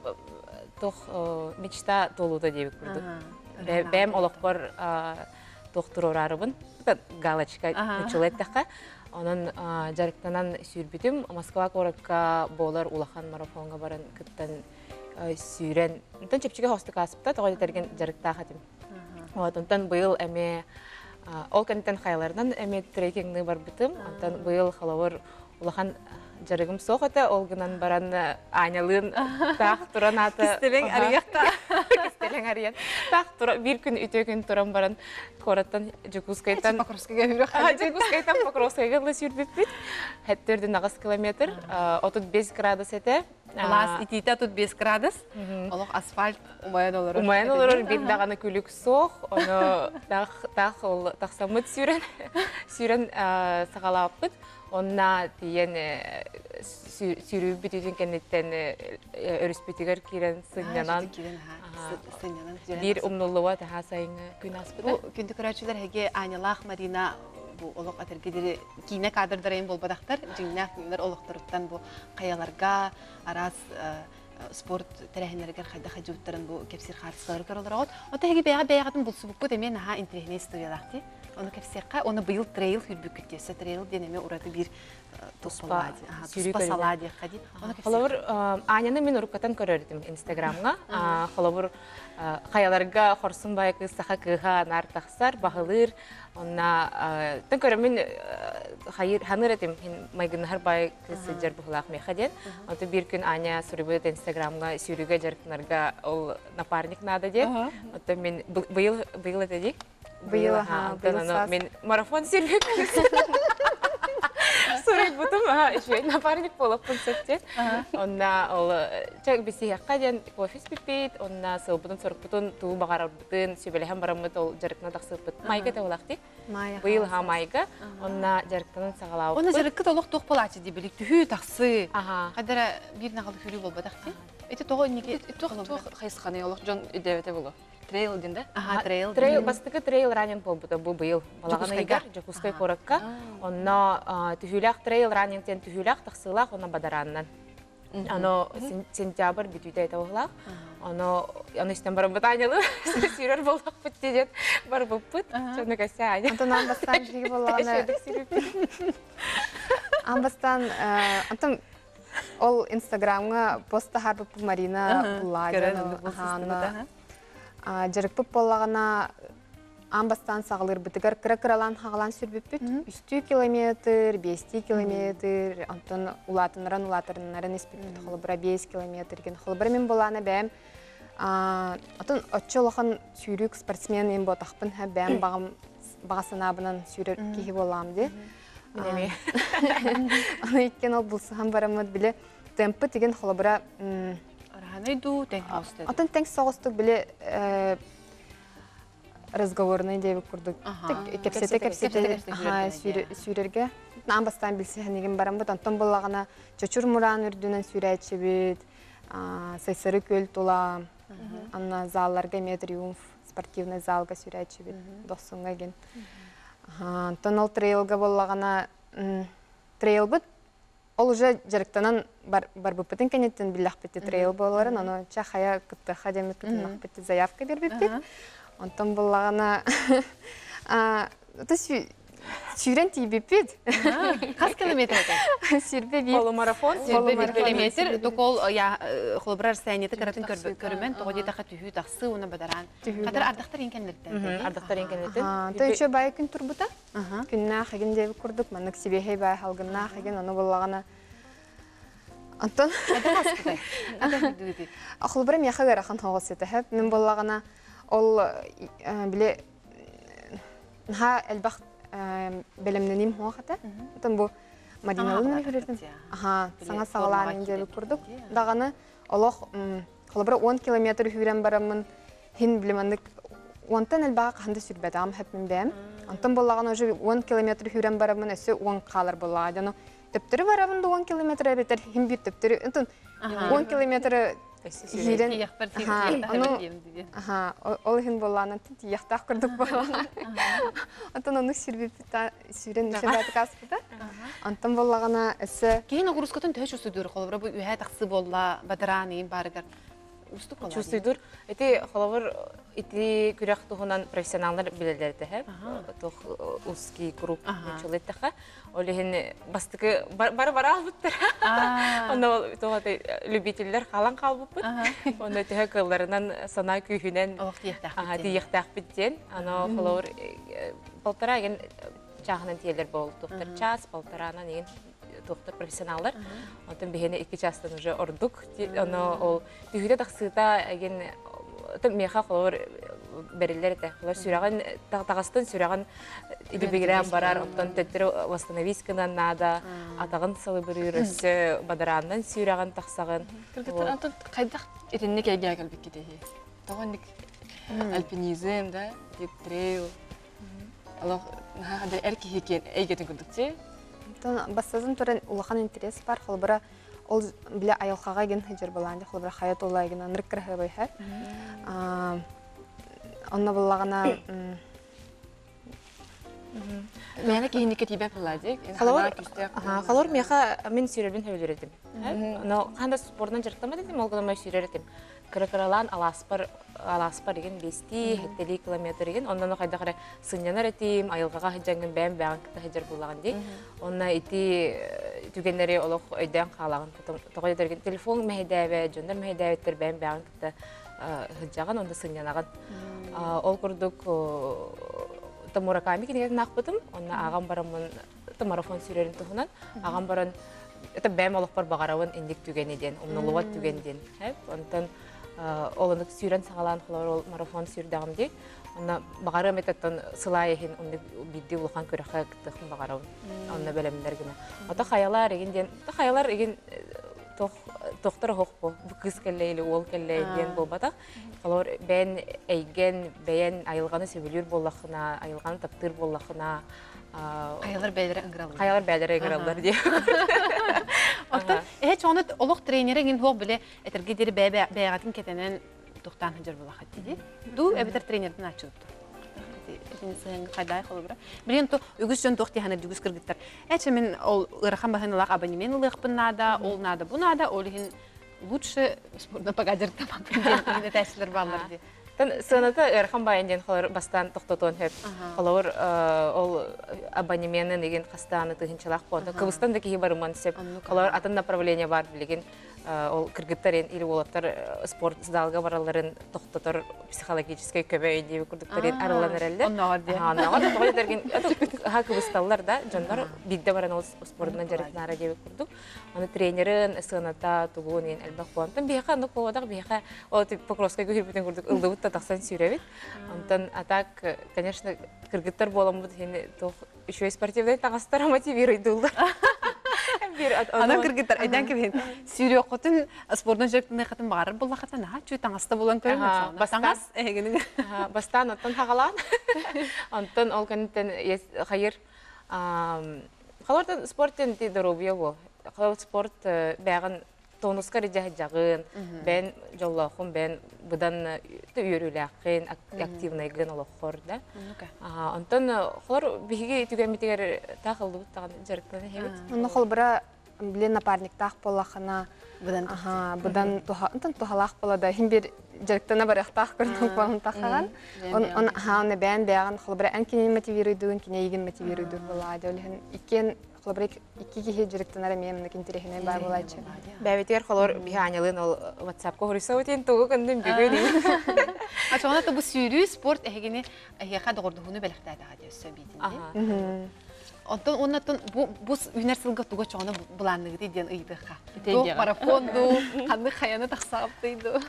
туох мечта туолуута диэбит курдук. Бэйэм олохпор туох туруораарыбын галочка нуччалыы эттэххэ. Онон дьарыктанан сүүрбүтүм. Москва куоракка буолар улахан марафоҥҥа баран кыттан сүүрэн. Онтон чэпчэки хостук ааспыта, тоҕо дэтэргин дьарыктаах этим. Вот, онтон быйыл эмиэ ол кэнниттэн хайаларынан эмиэ трекингныы барбытым. Онтон быйыл холобур улахан дьарыгым суох этэ, ол гынан баран Анялыын таах туран аата Кистэлэҥ арыйахта. Кистэлэҥ арыйан. Таах тура биир күн үтүө күн туран баран куораттан Дьокуускайтан Покровскайга үрэх Дьокуускайтан Покровскайга ыла сүүрбүппүт. Хэттөрдүн аҕыс километр, 35 градус этэ. Алаас итиитэ 35 градус. Олох асфальт умайан олорор. Умайан олорор биир даҕаны күлүк суох. Ону таах таах ол тахсаммыт сүүрэн сүүрэн саҕалааппыт. Онна тиийэн сүүрүү бүтүүтүн кэнниттэн өрүспүтүгэр киирэн сынньанан биир умнуллубат аһаа сайыҥҥы күн ааспыта. Бу күндү көрөөччүлэр эһиги Анялаах Марина бу олох этэргэ диэри киинэ кадрдарайын буолбатахтар дьиҥнээх кинилэр олохторуттан бу хайаларга араас спорт тэрээһиннэригэр хайдах хадьыбыттарын бу кэпсиир хаартыскалары көрө олороҕут. Оттон эһиги бэйэҕэ бэйэҕитин булсубуккут эмиэ наһаа интэриэһинэй историялаах дии. Ону кэпсиэххэ, уонна быйыл трейл сүүрбүккүт дии. Өссө трейл диэн эмиэ ураты биир туспа туспа салаа диэххэ дии. Ону Холобур, Аняны мин уруккатан көрөр этим Инстаграмҥа. Холобур, хайаларга хорсун баайы кыыс саха кыыһа наар тахсар, баһылыыр. Онна тэн көрөммүн хайыр ханыыр этим майгыннаһар баай кыыс сылдьар быһылаах миэхэ диэн. Онтон биир күн Аня суруйбут Инстаграмҥа сүүрүүгэ дьарыктанарга ол напарник наада диэн. Оттон мин быйыл быйыл этэ дии. Быйыл аха, быйыл саас. Мин марафон сүүрбүк суруйбутум, үчүгэй напарник буолуохпун сөп диэн. Онна ол чэ бисиһиэххэ диэн кофе испиппит, онна сылбытын-сорукпутун тугу баҕарарбытын сүбэлэһэн бараммыт ол дьарыктана тахсыппыт. Майга тэбылахти. Быйыл ха майга, онна дьарыктанан саҕалаабыппыт. Онна дьарыккыт олох туох буолааччы дии билик түһүү тахсыы. Хадара биир наҕалы хүрүү буолбатах дии. Ити тоҕо инники туох туох хайысханы олох дьон өйдөөбөтө буолуо. Трейл диэн да? Аха, трейл. Трейл, бастакы трейл раннинг буолбута бу быйыл балаҕан ыйыгар Дьокуускай куоракка. Онно түһүүлээх трейл раннинг диэн түһүүлээх тахсыылаах уонна бадарааннан. Ано сентябрь бүтүүтэ этэ буоллаах. Оно ону истэн барбыт Анялы сүүрэр буоллахпыт диэн барбыппыт. Чону кэсэ Аня. Онтон аан бастаан биһиги буоллаҕына аан бастаан онтон Ол Инстаграмҥа пост таһаарбыппын Марина буллаа дьарыкпыт буоллаҕына Аан бастаан саҕалыырбытыгар кыра-кыралаан хаҕалаан сүрбүппүт. Үстүү километр, биэстии километр, онтон улаатыннаран улаатыннаран испиппит. Холобура 5 километр ген. Холобура мин булаана бэйэм отон оччо улахан сүүрүүк спортсмен мен буотахпын ха бэйэм баҕам баҕа санаабынан сүүрэр киһи буолаам ди. Аны иккен ол булсаһан бараммыт биле темпы тиген холобура Араһанай дуу тэҥ Отон тэҥ соҕустук биле разговорный диэбит курдук кэпсэтэ кэпсэтэ сүүрэргэ аан бастаан билсиһэнигин бараммыт онтон буллаҕына чочур мураан үрдүнэн сүүрээччибит Сайсары күөл тула анна залларга эмиэ триумф спортивный залга сүүрээччибит дохсуҥҥа игин онтон ол трейлга буоллаҕына трейлбыт Ол уже дьарыктанан барбыппытын кэнниттэн биллэхпит трейл буоларын, ону чэ хайа кыттыахха диэммит кытыннахпыт заявка биэрбиппит. Онтон буллаҕына сүүрэн тиийбиппит. Хас километр это? Сүүрбэ биир. Полумарафон. 21 километр. Токол холобурар расстояниеты кыратын көрүмэн, тоҕо диэтэхэ түһүү тахсыы уна бадараан. Хатыр ардахтар ин кэннэриттэн. Ардахтар ин кэннэриттэн. То еще бай күн турбута. Күннээх игин диэбит курдук маннык сибиэһэй баай халгыннаах игин ону буллаҕына Антон Холобура миэхэ ыарахан соҕус этэ. Мин буллаҕына ол били наһаа элбэх бэлэмнэниим суох этэ. Оттон бу Мариналын үһүрүтүм. Аха, саҥа саҕалаан диэбит курдук. Даҕаны олох холобура 10 километр үһүүрэн бараммын Хин били маннык уонтан элбэҕи хаһан да сүрбэтэҕим хэппин бэйэм. Онтон буоллаҕына уже 10 километр сүүрэн бараммын өссө 10 хаалар буоллаҕа. Дьону төптөрү барабын да 10 километр эбэтэр хин биир төптөрү онтон 10 километры киирэн аха ол иһин буоллаҕына тиийэхтээх курдук буоллаҕына. Онтон оннук сүүрбүппүт сүүрэн үчүгэйдик ааспыта. Онтон буоллаҕына өссө Киһи нагрузкатын төһө чувствуйдуур холобура бу үһээ тахсыы буолла бадараан иин баарыгар Устук Чувствуйдур. Ити холобур ити күрэх туһунан профессионаллар билэллэр этэ. Туох узкий круг нуччалыы Ол иһин бастакы бары бара албыттар. Онно туох любителлэр хаалан хаалбыппыт. Онно төһө кыалларынан санаа күүһүнэн тиийиэхтээхпит диэн. Аны холобур полтора еген чааһынан тиэлэр буол. Туохтар час, полтораанан еген туохтар профессионаллар. Онтон биһиэни икки чаастан уже ордук. Оно ол түһүүтэ тахсыыта эгин миэхэ холобур бэриллэр этэ. Холобур сүрэҕин таҕастын сүрэҕин илибигирээн барар, оттон төттөрү восстановить гынан наада, атаҕын салыбырыыр, өссө бадарааннан сүрэҕин тахсаҕын. Кыргыттар антон хайдах итинник эйгэҕэ кэлбиккитий? Тоҕо инник альпинизм, да, трейл Олох наһаа да эр киһи киэн эйгэтин курдук ти. Онтон бастатан туран улахан интерес бар. Холобура ол биле айылҕаҕа ген сылдьар балаан холобура хайа тула ген анырык кыраһыабай хэ. Онно буллаҕына Мээнэ киһиникке тиийбэт буолла дии. Холобур миэхэ мин сүүрэрбин сөбүлүүр этим. Но ханда спордунан дьарыктаммат этим, ол гынан сүүрэр этим. Кыра-кыралаан алааспар алааспар игин биэстии, сэттэлии километр игин. Онно хайдах эрэ сынньанар этим, айылҕаҕа сылдьаҥҥын бэйэм бэйэҕин кытта сылдьар буоллаҕын дии. Онно ити түгэннэри олох өйдөөн хаалаҕын. Тоҕо диэтэргин телефон мэһэйдээбэт, дьоннор мэһэйдээбэттэр бэйэм бэйэҕин кытта сылдьаҕын, онно сынньанаҕын. Ол курдук Мураками кинигэтин аахпытым, онно ааҕан бараммын марафон сүүрэрин туһунан аҕам баран это бэйэм олохпор баҕарабын инник түгэни диэн умнуллубат түгэн диэн онтон ол оннук сүүрэн саҕалаан холобур ол марафон сүүрдэҕим дии онно баҕарыам этэ сылаай иһин оннук биирдии улахан күрэххэ кыттыахпын баҕарабын онно бэлэмнэр гына ото хайалар игин диэн хайалар игин тохтор оһох бу кыыс кэллэ или уол кэллэ диэн буолбатах холобур бэйэн эйгэн бэйэн айылҕаны сөбүлүүр буоллаххына айылҕаны таптыыр буоллаххына Хайалар бэйэлэрэ ыҥыраллар. Хайалар бэйэлэрэ ыҥыраллар диye. Оттон эһэ чоҕуну олох тренерэ иҥин хуох биле этэргэ диэри бэйэҕитин кэтэнэн тухтаан сылдьар буолахат дии. Дуу эбэтэр тренердин ааччыттар. Итини сыһыҥ хайдай холобура. Билин то үгүс дьон туох диһанар үгүс кыргыттар. Эче мин ол ыарахан баһыналаах абонемент ылыахпын наада, ол наада, бу наада, ол иһин лучше спордун пока дьарыктамаппын диэн этээччилэр бааллар дии. Сыаната ыарахан баайан диэн холор бастаан тохтотуон сөп. Холобур ол абонеменын игин хастааны тыһынчалаах буолта. Кыбыстан да киһи барыман сөп. Холобур атын направление бар билигин. Ол кыргыттар или уолаттар спорт залга баралларын тохтотор психологическай көмө өйдиэби курдуктарын арыллан эрэллэр. Онноҕор диэ. Онноҕор тоҕо дэтэргин ха кыбысталлар да дьоннор биирдэ баран ол спордунан дьарыктанаара диэбит курдук. Аны тренерин сыаната тугун иин элбэх буолан. Биһиэхэ оннук буолбатах биһиэхэ ол Покровскайга күһүрбүтүн курдук ыллыбыт да тахсан сүүрэбит. Онтон а так, конечно, кыргыттар буоламмыт иһин туох үчүгэй спортивнай таҥастара мотивируйдууллар. Анан кыргыттар айдан кэбиһин сүүрүөххүтүн спордун дьарыктаныаххытын баҕарар буоллаххытына наһаа үчүгэй таҥаста булан көрүҥ таҥас эһигини бастаан оттон хаҕалаан онтон ол кэнниттэн хайыр халортан спорт ти доруобуйа буол спорт бэҕин тонуска дьаһдьаҕын, бэн дьоллоохун, бэн быдан үөрүүлээххин, активнайгын олоххор да. Онтон холор биһиги түгэммитигэр таах ыллыбыт даҕаны дьарыктана иһэбит. Онно холбура билен напарниктаах буоллахына быдан туһа туһалаах буола да иһин бир дьарыктана барыахтаах көрдүк буолан тахаҕан. Он он аха оны бээн бэҕин холбура эн кинини мотивируйдугун кине игин мотивируйдур буолаа дьол иһин иккиэн Холобура, икки киһи дьарыктанар эмиэ маннык интэриэһинэй баар буолааччы. Бэйэбитигэр холор биһи Анялыын ол WhatsApp-ка хоруйсабытын тугу гынным бүгүн. Ачоҕуна бу сүүрүү спорт эһигини эһиэхэ доҕордоһууну бэлэхтээтэҕэ диэ өссө биитин. Онтон уоннаттан бу бу үүнэр сылга туга чоҕуна былаанныгытый диэн ыйытыахха. Туох марафон дуу, ханнык хайаны тахсаабытый дуу?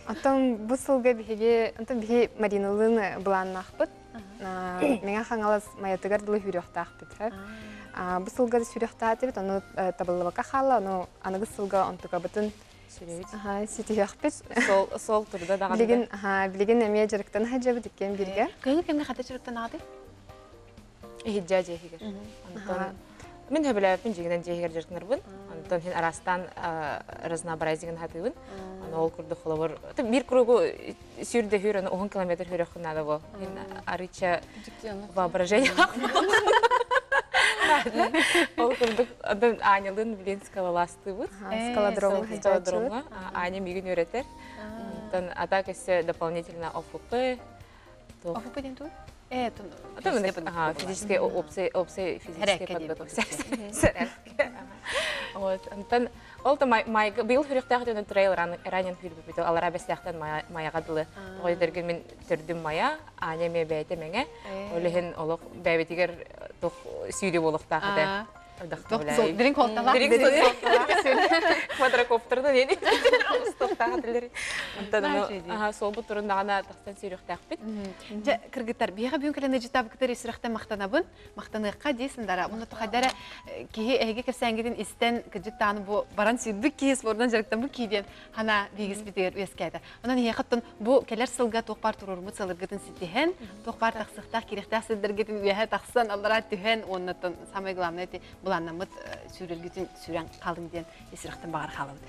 Оттон бу сылга биһиги, онтон биһи Мариналыын былааннаахпыт. Мэҥэ Хаҥалас Майатыгар дылы сүүрүөхтаахпыт. Бу сылга да сүүрүөхтаатыбыт, ону табыллыбакка хаалла, ону аныгы сылга онтукабытын ситиһиэхпит. Сол сол турда даҕаны. Билигин билигин эмиэ дьарыктана сылдьабыт иккиэн бииргэ. Кыһыҥҥы кэмҥэ хата дьарыктанаҕытый? Иһирдьээ дьиэһигэр. Онтон мин хөбүлээбиппин дьиҥинэн дьиэһигэр дьарыктанарбын. Онтон хин араастаан разнообразигын хатыыбын. Аны ол курдук холобур биир кругу сүүрдэ хүүр аны уһун километр хүрөххүн наада бо. Хин арыча воображение Ол курдук онтон Анялыын блин скалолазтыыбыт. Скалодромҥа Скалодромҥа Аня миигин үөрэтэр. Онтон а так өссө дополнительно ОФП ОФП диэн тугуй? Физическая опция физическая подготовка. Вот, онтон ол да майга быйыл хүрүөхтээх дьону трейл ранен хүрбүпүт алара бэстээхтэн маяга дылы. Тоҕо дэргин мин төрдүм мая, Аня эмиэ бэйэтэ мэҥэ. Ол иһин олох бэйэбитигэр туох сүүрүү буолуохтаах этэ. Дириҥ холталаах. Дириҥ Квадрокоптердан ени устуохтаах этилэр. Онтон суолбут туруннаҕына тахсан сүүрүөхтээхпит. Дьэ, кыргыттар, биһиэхэ бүгүн кэлэн ыдьытаабыккытыгар сүрэхтэн махтанабын. Махтаныахха дии сындара. Уонна тухайдара киһи эһиги кэпсээҥҥитин истэн, кырдьык даҕаны бу баран сүүрбүт киһи спордунан дьарыктаммыт киһи диэн хана биһигиспитигэр үөскээтэ. Онон эһиэхэ оттон бу кэлэр сылга туох баар туруоруммут сылыргытын ситиһэн, туох баар тахсыахтаах, киириэхтээх сирдэргитин үөһэ тахсан, аллараа түһэн, уонна самое главное ити былааннаммыт сүүрэлгитин сүүрэн хаалыҥ диэн ис сүрэхтэн баҕар хаалабыт.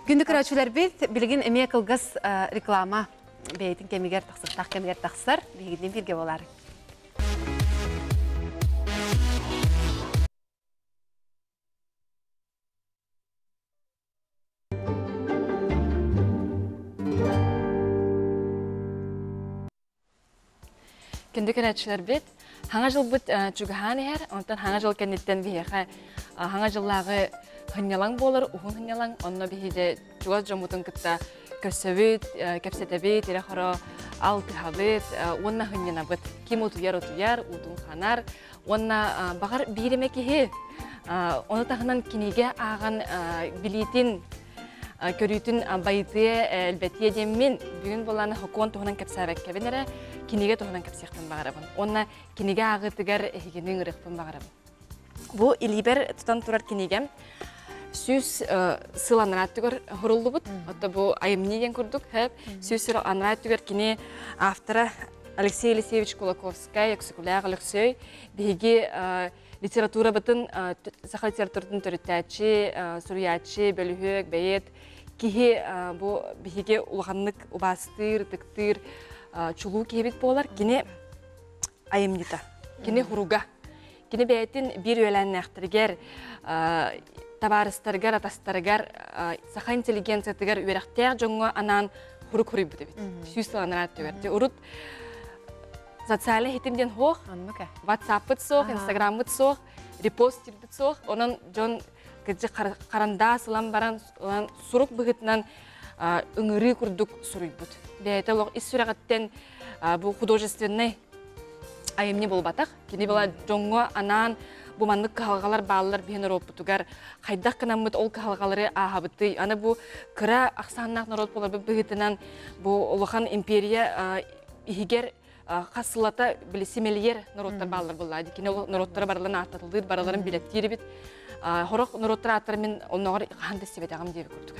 Күндү көрөөччүлэрбит, билигин эмиэ кылгас реклама бэйэтин кэмигэр тахсыахтаах кэмигэр тахсар. Биһигитин бииргэ буолаары. Күндү көрөөччүлэрбит, хаҥа дьылбыт чугаһаан иһэр, онтон хаҥа дьыл кэнниттэн биһиэхэ хаҥа дьыллааҕы хынньалаҥ буолар, уһун хынньалаҥ, онно биһиги чугас дьоммутун кытта көрсөбүт, кэпсэтэбит, ирэ-хоро алтыһабыт уонна хынньанабыт. Ким утуйар утуйар, уутун ханар уонна баҕар биир эмэ киһи ону таһынан кинигэ ааҕан билиитин көрүүтүн байытыа, элбэтиэ диэммин бүгүн буолааны хокуон туһунан кэпсээбэккэбин эрэ кинигэ туһунан кэпсиэхпин баҕарабын. Уонна кинигэ ааҕыытыгар эһигини ыҥырыахпын баҕарабын. Бу илиибэр тутан турар кинигэм 100 сыл анараа өттүгэр хуруллубут. Отто бу айымньы диэн курдук. 100 сыл анараа өттүгэр кини автора Алексей Елисеевич Кулаковскай, Өксөкүлээх Өлөксөй биһиги литературабытын саха литературатын төрүттээччи, суруйааччы, бөлүһүөк, бэйиэт киһи бу биһиги улаханнык убаастыыр, ытыктыыр чулуу киһибит буолар. Кини айымньыта, кини хуруга. Кини бэйэтин биир үөлээннээхтэригэр, табаарыстарыгар, атастарыгар, саха интеллигенциятыгар үөрэхтээх дьоҥҥо анаан хурук хуруйбут эбит. 100 сыл анараа өттүгэр. Урут социальный хитим диэн суох, WhatsApp-пыт суох, Instagram-мыт суох, репост-тирбит суох. Онон дьон Кырдьык харандаас ылан баран сурук быһыытынан ыҥырыы курдук суруйбут. Бэйэтэ олох ис сүрэҕиттэн бу художественнай айымньы буолбатах. Кини была дьоҥҥо анаан бу маннык кыһалҕалар бааллар биһи норуоппутугар хайдах гынаммыт ол кыһалҕалары ааһабытый. Аны бу кыра ахсааннаах норуот буоларбыт быһыытынан бу улахан империя иһигэр хас сылата били симэлийэр норуоттар бааллар буоллаа. Кини ол норуоттара барыларын ааттатылыыр, барыларын билэттиир эбит. Хорох норуоттар ааттара мин онноҕор хаһан да истибэтэҕим диэбит курдук.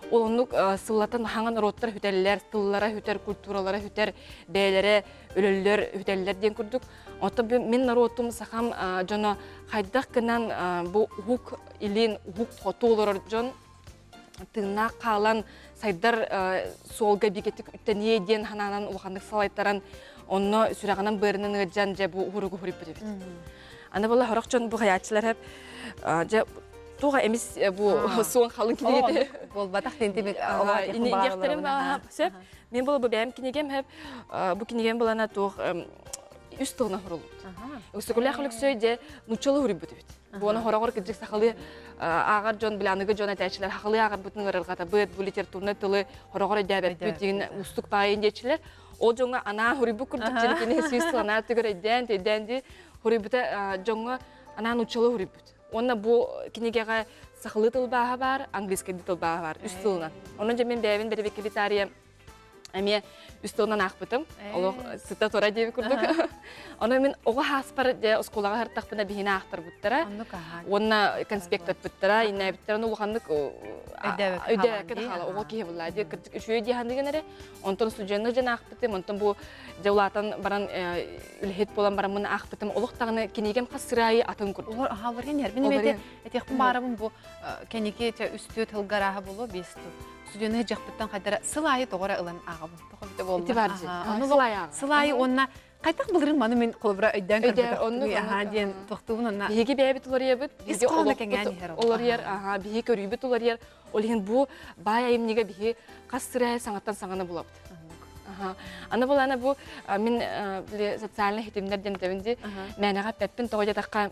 Ол оннук сыллатан хаҥа норуоттар хүтэллэр, тыллара хүтэр, культуралара хүтэр, бэйэлэрэ өлөллөр, хүтэллэр диэн курдук. Оттон мин норуотум сахам дьоно хайдах гынан бу уһук илин, уһук хоту олорор дьон тыыннаах хаалан сайдар суолга бигэтик үктэниэ диэн санаанан улаханнык салайтаран онно сүрэҕинэн быарынан ыалдьан дьэ бу уһуругу уһуруйбут эбит. Аны була хорох дьон бу хайааччылар хэп дьэ туға эмис бу суон халын кинигете буолбатах тинтимик диэхтэрим сөп мен була бу бэйэм кинигем хэп бу кинигем булана туох үс тылынан хуруллубут. Өксөкүлээх Өлөксөй дьэ нуччалы хуруйбут эбит. Буона хороҕор кырдьык сахалыы ааҕар дьон, били аныгы дьон этээччилэр сахалыы ааҕарбытын ыарырҕатабыт, бу литературнай тылы хороҕор өйдөөбөппүт диэн уустук баайын диэччилэр. Ол дьоҥҥо анаан хуруйбут курдук дьиникини сүүс сыл анаа түгэр өйдөөн, төйдөөн дии хуруйбута дьоҥҥо анаан нууччалыы хуруйбут. Уонна бу кинигэҕэ сахалыы тылбааһа баар, английскайдыы тылбааһа баар, үс тылынан. Онон дьэ мин бэйэбин бэрэбиэркэлии эмиэ үс тылынан аахпытым. Олох сыта тура диэбит курдук. Ону мин оҕо хааспар дьэ оскуолаҕа сырыттахпына биһини аахтарбыттара. Уонна конспектаппыттара, иннээбиттэрин улаханнык өйдөөбөккө да хаала оҕо киһи булла дии кырдьык үчүгэй дии саныыгын эрэ. Онтон студеннар дьэн аахпытым, онтон бу дьэ улаатан баран үлэһит буолан бараммын аахпытым. Олох даҕаны кинигем хас сыраайы атын курдук. Олор аһааларын иһэр. Мин эмиэ этиэхпин баарабын бу кэнники үстүө тылга арааһа буолуо биэс тыл. Студияны дьахпыттан хайдара сыл аайы тоҕо эрэ ылан ааҕабын. Тоҕо эбитэ буолла. Ити бар дии. Аны Сыл аайы ааҕа. Сыл аайы уонна хайдах былырын маны мин холобура өйдөөн Өйдөөр, оннук, көрбөтөхпүн аһаа оннук. диэн тохтуубун онно. Биһиги бэйэбит уларыйабыт, Ис биһиги хоһооно кэҥээн олохпут иһэр ол. уларыйар, аһаа, биһиги көрүүбүт уларыйар. Ол иһин бу баай айымньыга биһи хас сырайы саҥаттан саҥаны булабыт. Аха. Аны булана бу мин били социальный хитимнэр диэн этэбин дии. Мээнэҕэ эппэппин тоҕо диэтэххэ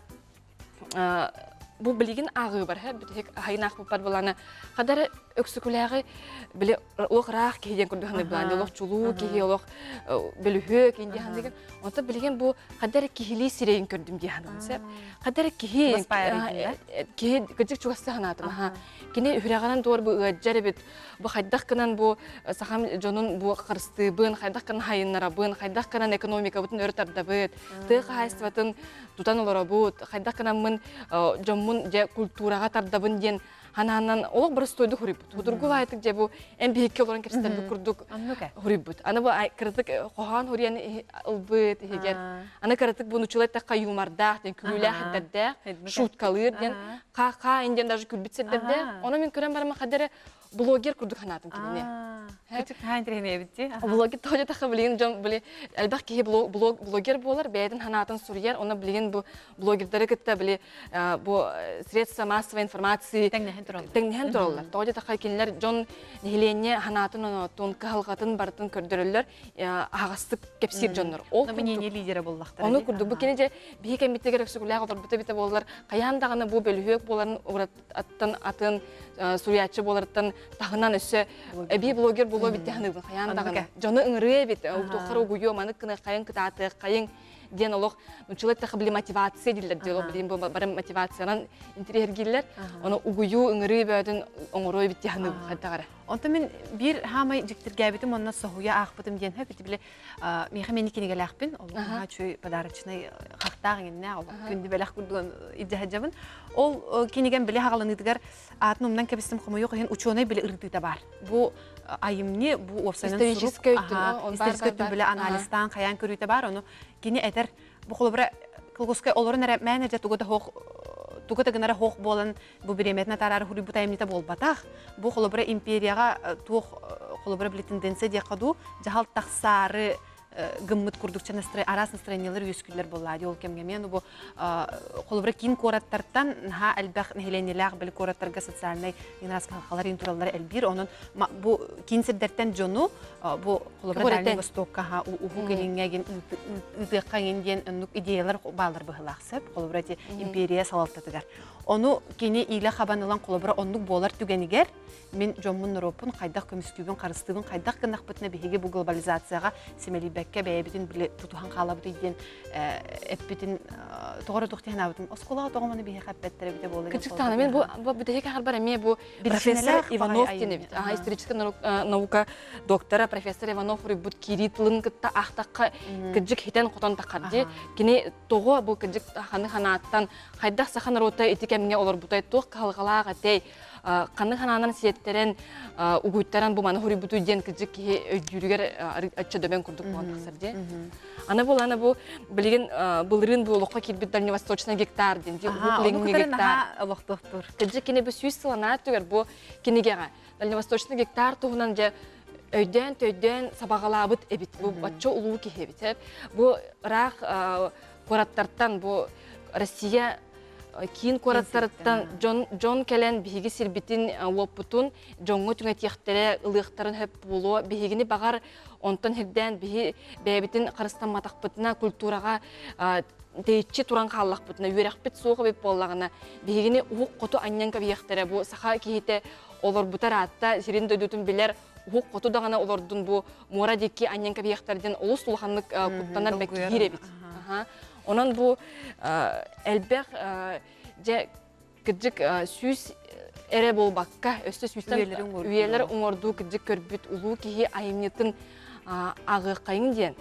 бу билигин ааҕыыбар бүтэһик аһайын аахпыппар булана хадары өксөкүлээҕи били олох ыраах киһи диэн курдук саныыр булаан олох чулуу киһи олох бөлүһүөк ин диэн саныыгын онтон билигин бу хадары киһилии сирэйин көрдүм дии саныыбын сөп хадары киһи киһи кырдьык чугастыы санаатым аха кини үһүрэҕинэн туор бу ыаддьар эбит бу хайдах гынан бу сахам дьонун бу харыстыыбын хайдах гынан хайыннарабын хайдах гынан экономикабытын өрө тардабыт тыа хаһаайыстыбатын тутан олоробут, хайдах гынаммын дьоммун дьэ культураҕа тардабын диэн ханаанан олох боростуойдук хуруйбут. Худургу баайтык дьэ бу эн биһикки олорон кэпсэтэрбит курдук хуруйбут. Аны бу кыратык хоһоон хуруйан ылбыт иһигэр. Аны кыратык бу нучулай тахха юмордаах диэн күлүүлээх этэрдээх, шуткалыыр диэн ха-ха диэн даже күлбүт сирдэрдээх. Ону мин көрөн барама хадары блогер курдук санаатым кинини. Күчүк хаан тирэнэбит дии. Блогер тоҕо тахха билигин дьон били элбэх киһи блогер буолар, бэйэтин санаатын суруйар, онно билигин бу блогердары кытта били бу средства массовой информации тэҥнэһэн тураллар. Тэҥнэһэн тураллар. Тоҕо тахха кинилэр дьон нэһилиэнньэ санаатын оноотун, кыһалҕатын барытын көрдөрөллөр, аһаҕастык кэпсиир дьоннор. Ол мнение лидера буллахтар. Ону курдук бу кини дьэ биһи кэммитигэр өксөкүлээх олорбута эбитэ буоллар, хайаан даҕаны бу бөлүһүөк буоларын аттан атын суруйааччы буоларыттан таһынан өссө эбии блогер буолуо эбит диэн хайаан даҕаны дьону ыҥырыа эбит туоххар угуйуо манык гына хайын кытаатыах хайын диэн олох нуччалар эттэххэ били мотивация дииллэр диэн олох билигин бары мотивациянан интириэһиргииллэр ону угуйуу ыҥырыы бөөтүн оҥоруо эбит диэн хайдах эрэ Онтон мин биир хаамай дьиктиргээбитим уонна соһуйа аахпытым диэн хөп ити били миэхэ мини кинигэлээхпин ол наһаа үчүгэй подарочнай хахтаах иҥиннээх ол күндү бэлэх курдугун илдьэ сылдьабын ол кинигэм били хаҕаланыытыгар аатын умнан кэбистим хомойуох иһин учуонай били ырытыыта баар бу айымньы бу уопсайынан историческай өттүн историческай өттүн били анализтаан хайаан көрүүтэ баар ону кини этэр бу холобура Кылгускай олорон эрэ менеджер тугу да хоох тугу да гынара хоох буолан бу бириэмэтин атаараары хуруйбут айымньыта буолбатах. Бу холобура империяҕа туох холобура били тенденция диэххэ дуу, дьаһал тахсаары гыммыт курдук араас настроениелар үөскүүллэр буоллаа дии ол кэмҥэ мен бу холобура киин куораттартан наһаа элбэх нэһилиэнньэлээх били куораттарга социальнай халар тураллара элбиир онон бу киин сирдэртэн дьону бу холобура Дальний Востокка уһук илиҥҥэ ыытыахха диэн оннук идеялар бааллар быһылаах сөп холобура ити империя салалтатыгар ону кини иилэ хабан ылан холобура оннук буолар түгэнигэр мин дьоммун норуоппун хайдах көмүскүүбүн харыстыыбын хайдах гыннахпытына биһиги бу глобализацияҕа симэлийбэккэ бэйэбитин били тутуһан хаалабыт диэн эппитин тоҕо туох диэн оскуолаҕа тоҕо маны биһиэхэ эппэттэр эбитэ буолла Кычыктаана мен бу бу бүтэһик ахарбар эмиэ бу профессор Иванов диэн эбит. Аха историческая наука доктора профессор Иванов уруйбут киирии тылын кытта аахтахха кыдьык хитэн хотон таххар дии. Кини тоҕо бу кыдьык ханы ханааттан хайдах саха норуота ити кэмҥэ олорбутай туох кыһалҕалаах этэй ханнык ханаанан сиэттэрэн угуйтаран бу маны хуруйбутуй диэн кыдьык киһи өйдүүрүгэр ачча дөбөн курдук буолан тахсар дии. Аны бу аны бу билигин былырыын бу олоххо киирбит дальневосточный гектар диэн дии уһук илиҥҥи гектар олохтоохтур. Кыдьык кини бу сүүс сыланаа түгэр бу кинигэҕэ дальневосточный гектар туһунан дьэ өйдөөн төйдөөн сабаҕалаабыт эбит бу бачча улуу киһи эбит бу ыраах куораттартан бу Россия киин куораттарыттан дьон, дьон кэлэн биһиги сирбитин уоппутун дьоҥҥо түҥэтиэхтэрэ ылыахтарын хөп буолуо биһигини баҕар онтон хирдээн биһи бэйэбитин харыстамматахпытына культураҕа тэйиччи туран хааллахпытына үөрэхпит суох эбит буоллаҕына биһигини уһук хоту анньан кэбиһиэхтэрэ бу саха киһитэ олорбута ыраатта сирин дойдутун билэр уһук хоту даҕаны олордун бу муора диэки анньан кэбиһиэхтэр диэн олус улаханнык куттанар бэккиһиир эбит Онон бу элбэх дьэ кырдьык сүүс эрэ буолбакка өссө сүүстэн үйэлэр уҥордуу кырдьык көрбүт улуу киһи айымньытын ааҕыаххайыҥ диэн.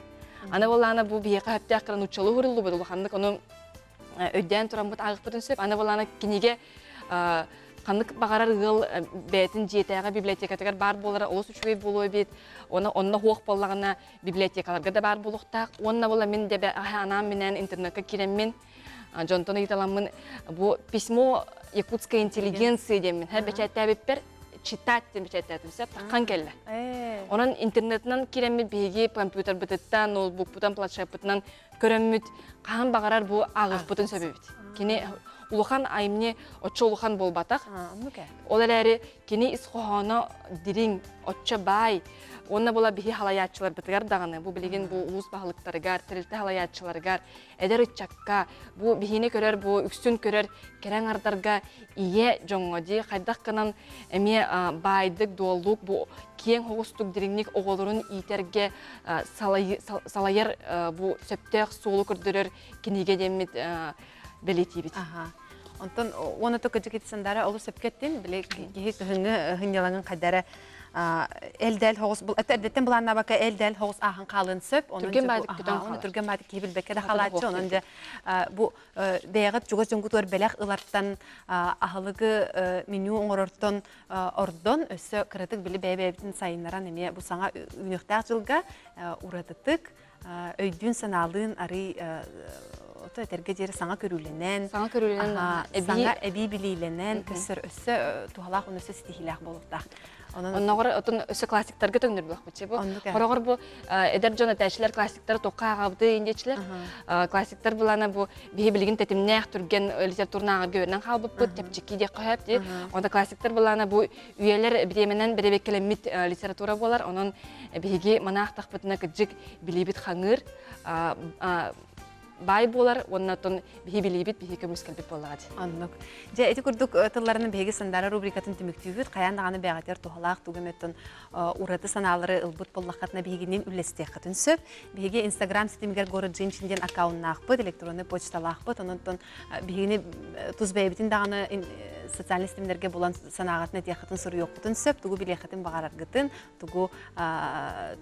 Аны буоллаана бу биһиэхэ сөптөөх кыра нууччалыы уһуруллубут улаханнык ону өйдөөн тураммыт ааҕыахпытын сөп. Аны буоллаана кинигэ ханнык баҕарар ыал бэйэтин дьиэтээҕи библиотекатыгар баар буолара олус үчүгэй буолуо эбит. Оны онно хуох буоллаҕына библиотекаларга да баар буолуохтаах. Уонна була мин дебе анаан-минээн интернетка киирэммин, дьонтон ыйыталаммын бу письмо якутской интеллигенции диэммин һэ бэчээттээбиппэр читать диэн бэчээттээтим сөп таххан кэллэ. Онон интернетынан киирэммит биһиги компьютербытыттан, ноутбукпутан, планшеппытынан көрөммүт хаһан баҕарар бу ааҕыахпытын сөп эбит. Кини улахан айымньы оччо улахан буолбатах. Ол эрээри кини ис хоһооно дириҥ, оччо баай. Уонна була биһи халайааччыларбытыгар даҕаны, бу билигин бу улуус баһылыктарыгар, тэрилтэ халайааччыларыгар, эдэр ыччакка, бу биһини көрөр, бу үксүн көрөр кэрэ аҥардарга ийэ дьоҥҥо дии хайдах гынан эмиэ баайдык, дуоллук, бу киэҥ оҕустук дириҥник оҕолорун иитэргэ салайар бу сөптөөх суолу көрдөрөр кинигэ диэммит бэлиэтиибит. Онтон уонна то кыдьык сандара олус сөпкөттин били киһи кыһыҥҥы хынньалаҥын хайдара эл-дэл хоҕус эрдэттэн былааннаабакка эл-дэл хоҕус ааһан хаалын сөп түргэн баадык көтөн хаалар түргэн баадык киһи билбэккэ да халааччы онон дьэ бу бэйэҕит чугас дьоҥгутугар бэлэх ылартан аһылыгы меню оҥорортон ордон өссө кыратык били бэйэ-бэйэбитин сайыннаран эмиэ бу саҥа үүнүөхтээх дьылга уратытык өйдүүн-санаалыын арый ото этэргэ диэри саҥа көрүүлэнэн, саҥа көрүүлэнэн, саҥа эбии билиилэнэн көссөр өссө туһалаах уонна өссө ситиһиилээх буолуохтаах. Онноҕор отон өссө классиктарга төҥнөр буолуохпут бу. Хороҕор бу эдэр дьон этээчилэр классиктары тоққа ааҕабыты индиэчилэр. Классиктар булана бу биһи билигин тэтимнээх түргэн литературнааҕар гөбөнөн хаалбыппыт чэпчэки диэххэ сөп дии. Онто классиктар булана бу үйэлэр бириэмэнэн бэрэбиэккэлэммит литература буолар. Онон биһиги манаахтахпытына кырдьык билиибит хаҥыыр, баай буолар уонна оттон биһи билиибит биһи көмүскэлбит буоллаҕа дии. Оннук. Дьэ, ити курдук тылларынан биһиги Сандара рубрикатын түмүктүүбүт. Хайаан даҕаны бэйэҕитигэр туһалаах тугу эмэ ураты санаалары ылбыт буоллаххытына биһигинниин үллэстиэххитин сөп. Биһиги Инстаграм ситимигэр город женщин диэн аккауннаахпыт, электроннай почталаахпыт. Онон биһигини тус бэйэбитин даҕаны социальнай ситимнэргэ булан санааҕытын этиэххитин суруйуоххутун сөп, тугу билиэххитин баҕараргытын, тугу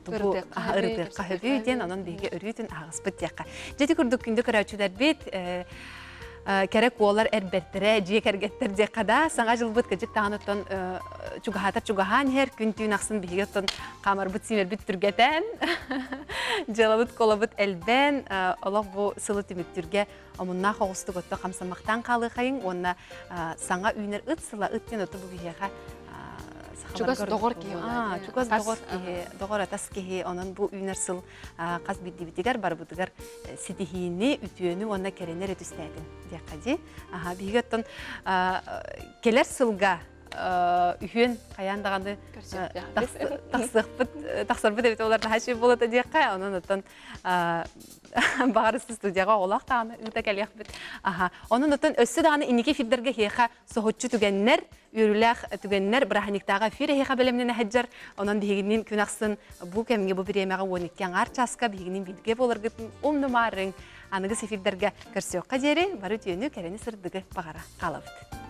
тугу ырытыахха сөбүй диэн онон биһиги өрүүтүн аһаҕаспыт диэххэ. Дьэ ити курдук күндү көрөөччүлэрбит кэрэ куолар эрбэртэрэ, дьиэ кэргэттэр диэххэ да, саҥа дьылбыт кыдьык даҕаны оттон чугаһаатар чугаһаан иһэр, күн-түүн ахсын биһиги оттон хаамарбыт сиимэрбит түргэтэн, дьыалабыт колобут элбээн, олох бу сылы түмүктүүргэ омуннаах оҕустук отто хамсамахтаан хаалыахайыҥ уонна саҥа үүнэр ыт сыла ыт диэн оту бу биһиэхэ Чугас доҕор киһи. Чугас доҕор киһи, доҕор атас киһи, онон бу үүнэр сыл хас биирдиибитигэр барыбытыгар ситиһиини, үтүөнү уонна кэрэни эрэ түстээтин диэххэ дии. Аха, биһиги оттон кэлэр сылга үһүөн хайаан даҕаны тахсыахпыт, тахсарбыт эбит олар наһаа үчүгэй буолуо диэххэ, онон оттон баҕарыс студияҕа оҕолоох даҕаны ыыта кэлиэхпит. Аха, онон оттон өссө даҕаны инники эфирдэргэ эһиэхэ соһуччу түгэннэр, үөрүүлээх түгэннэр, бырааһынньыктааҕы эфир эһиэхэ бэлэмнэнэ сылдьар. Онон биһигинниин күн ахсын бу кэмҥэ, бу бириэмэҕэ 12 аҥаар чааска биһигинниин бииргэ буоларгытын умнумаарыҥ. Аныгыс эфирдэргэ көрсүөххэ диэри бары үтүөнү, кэрэни, сырдыгы баҕара хаалабыт.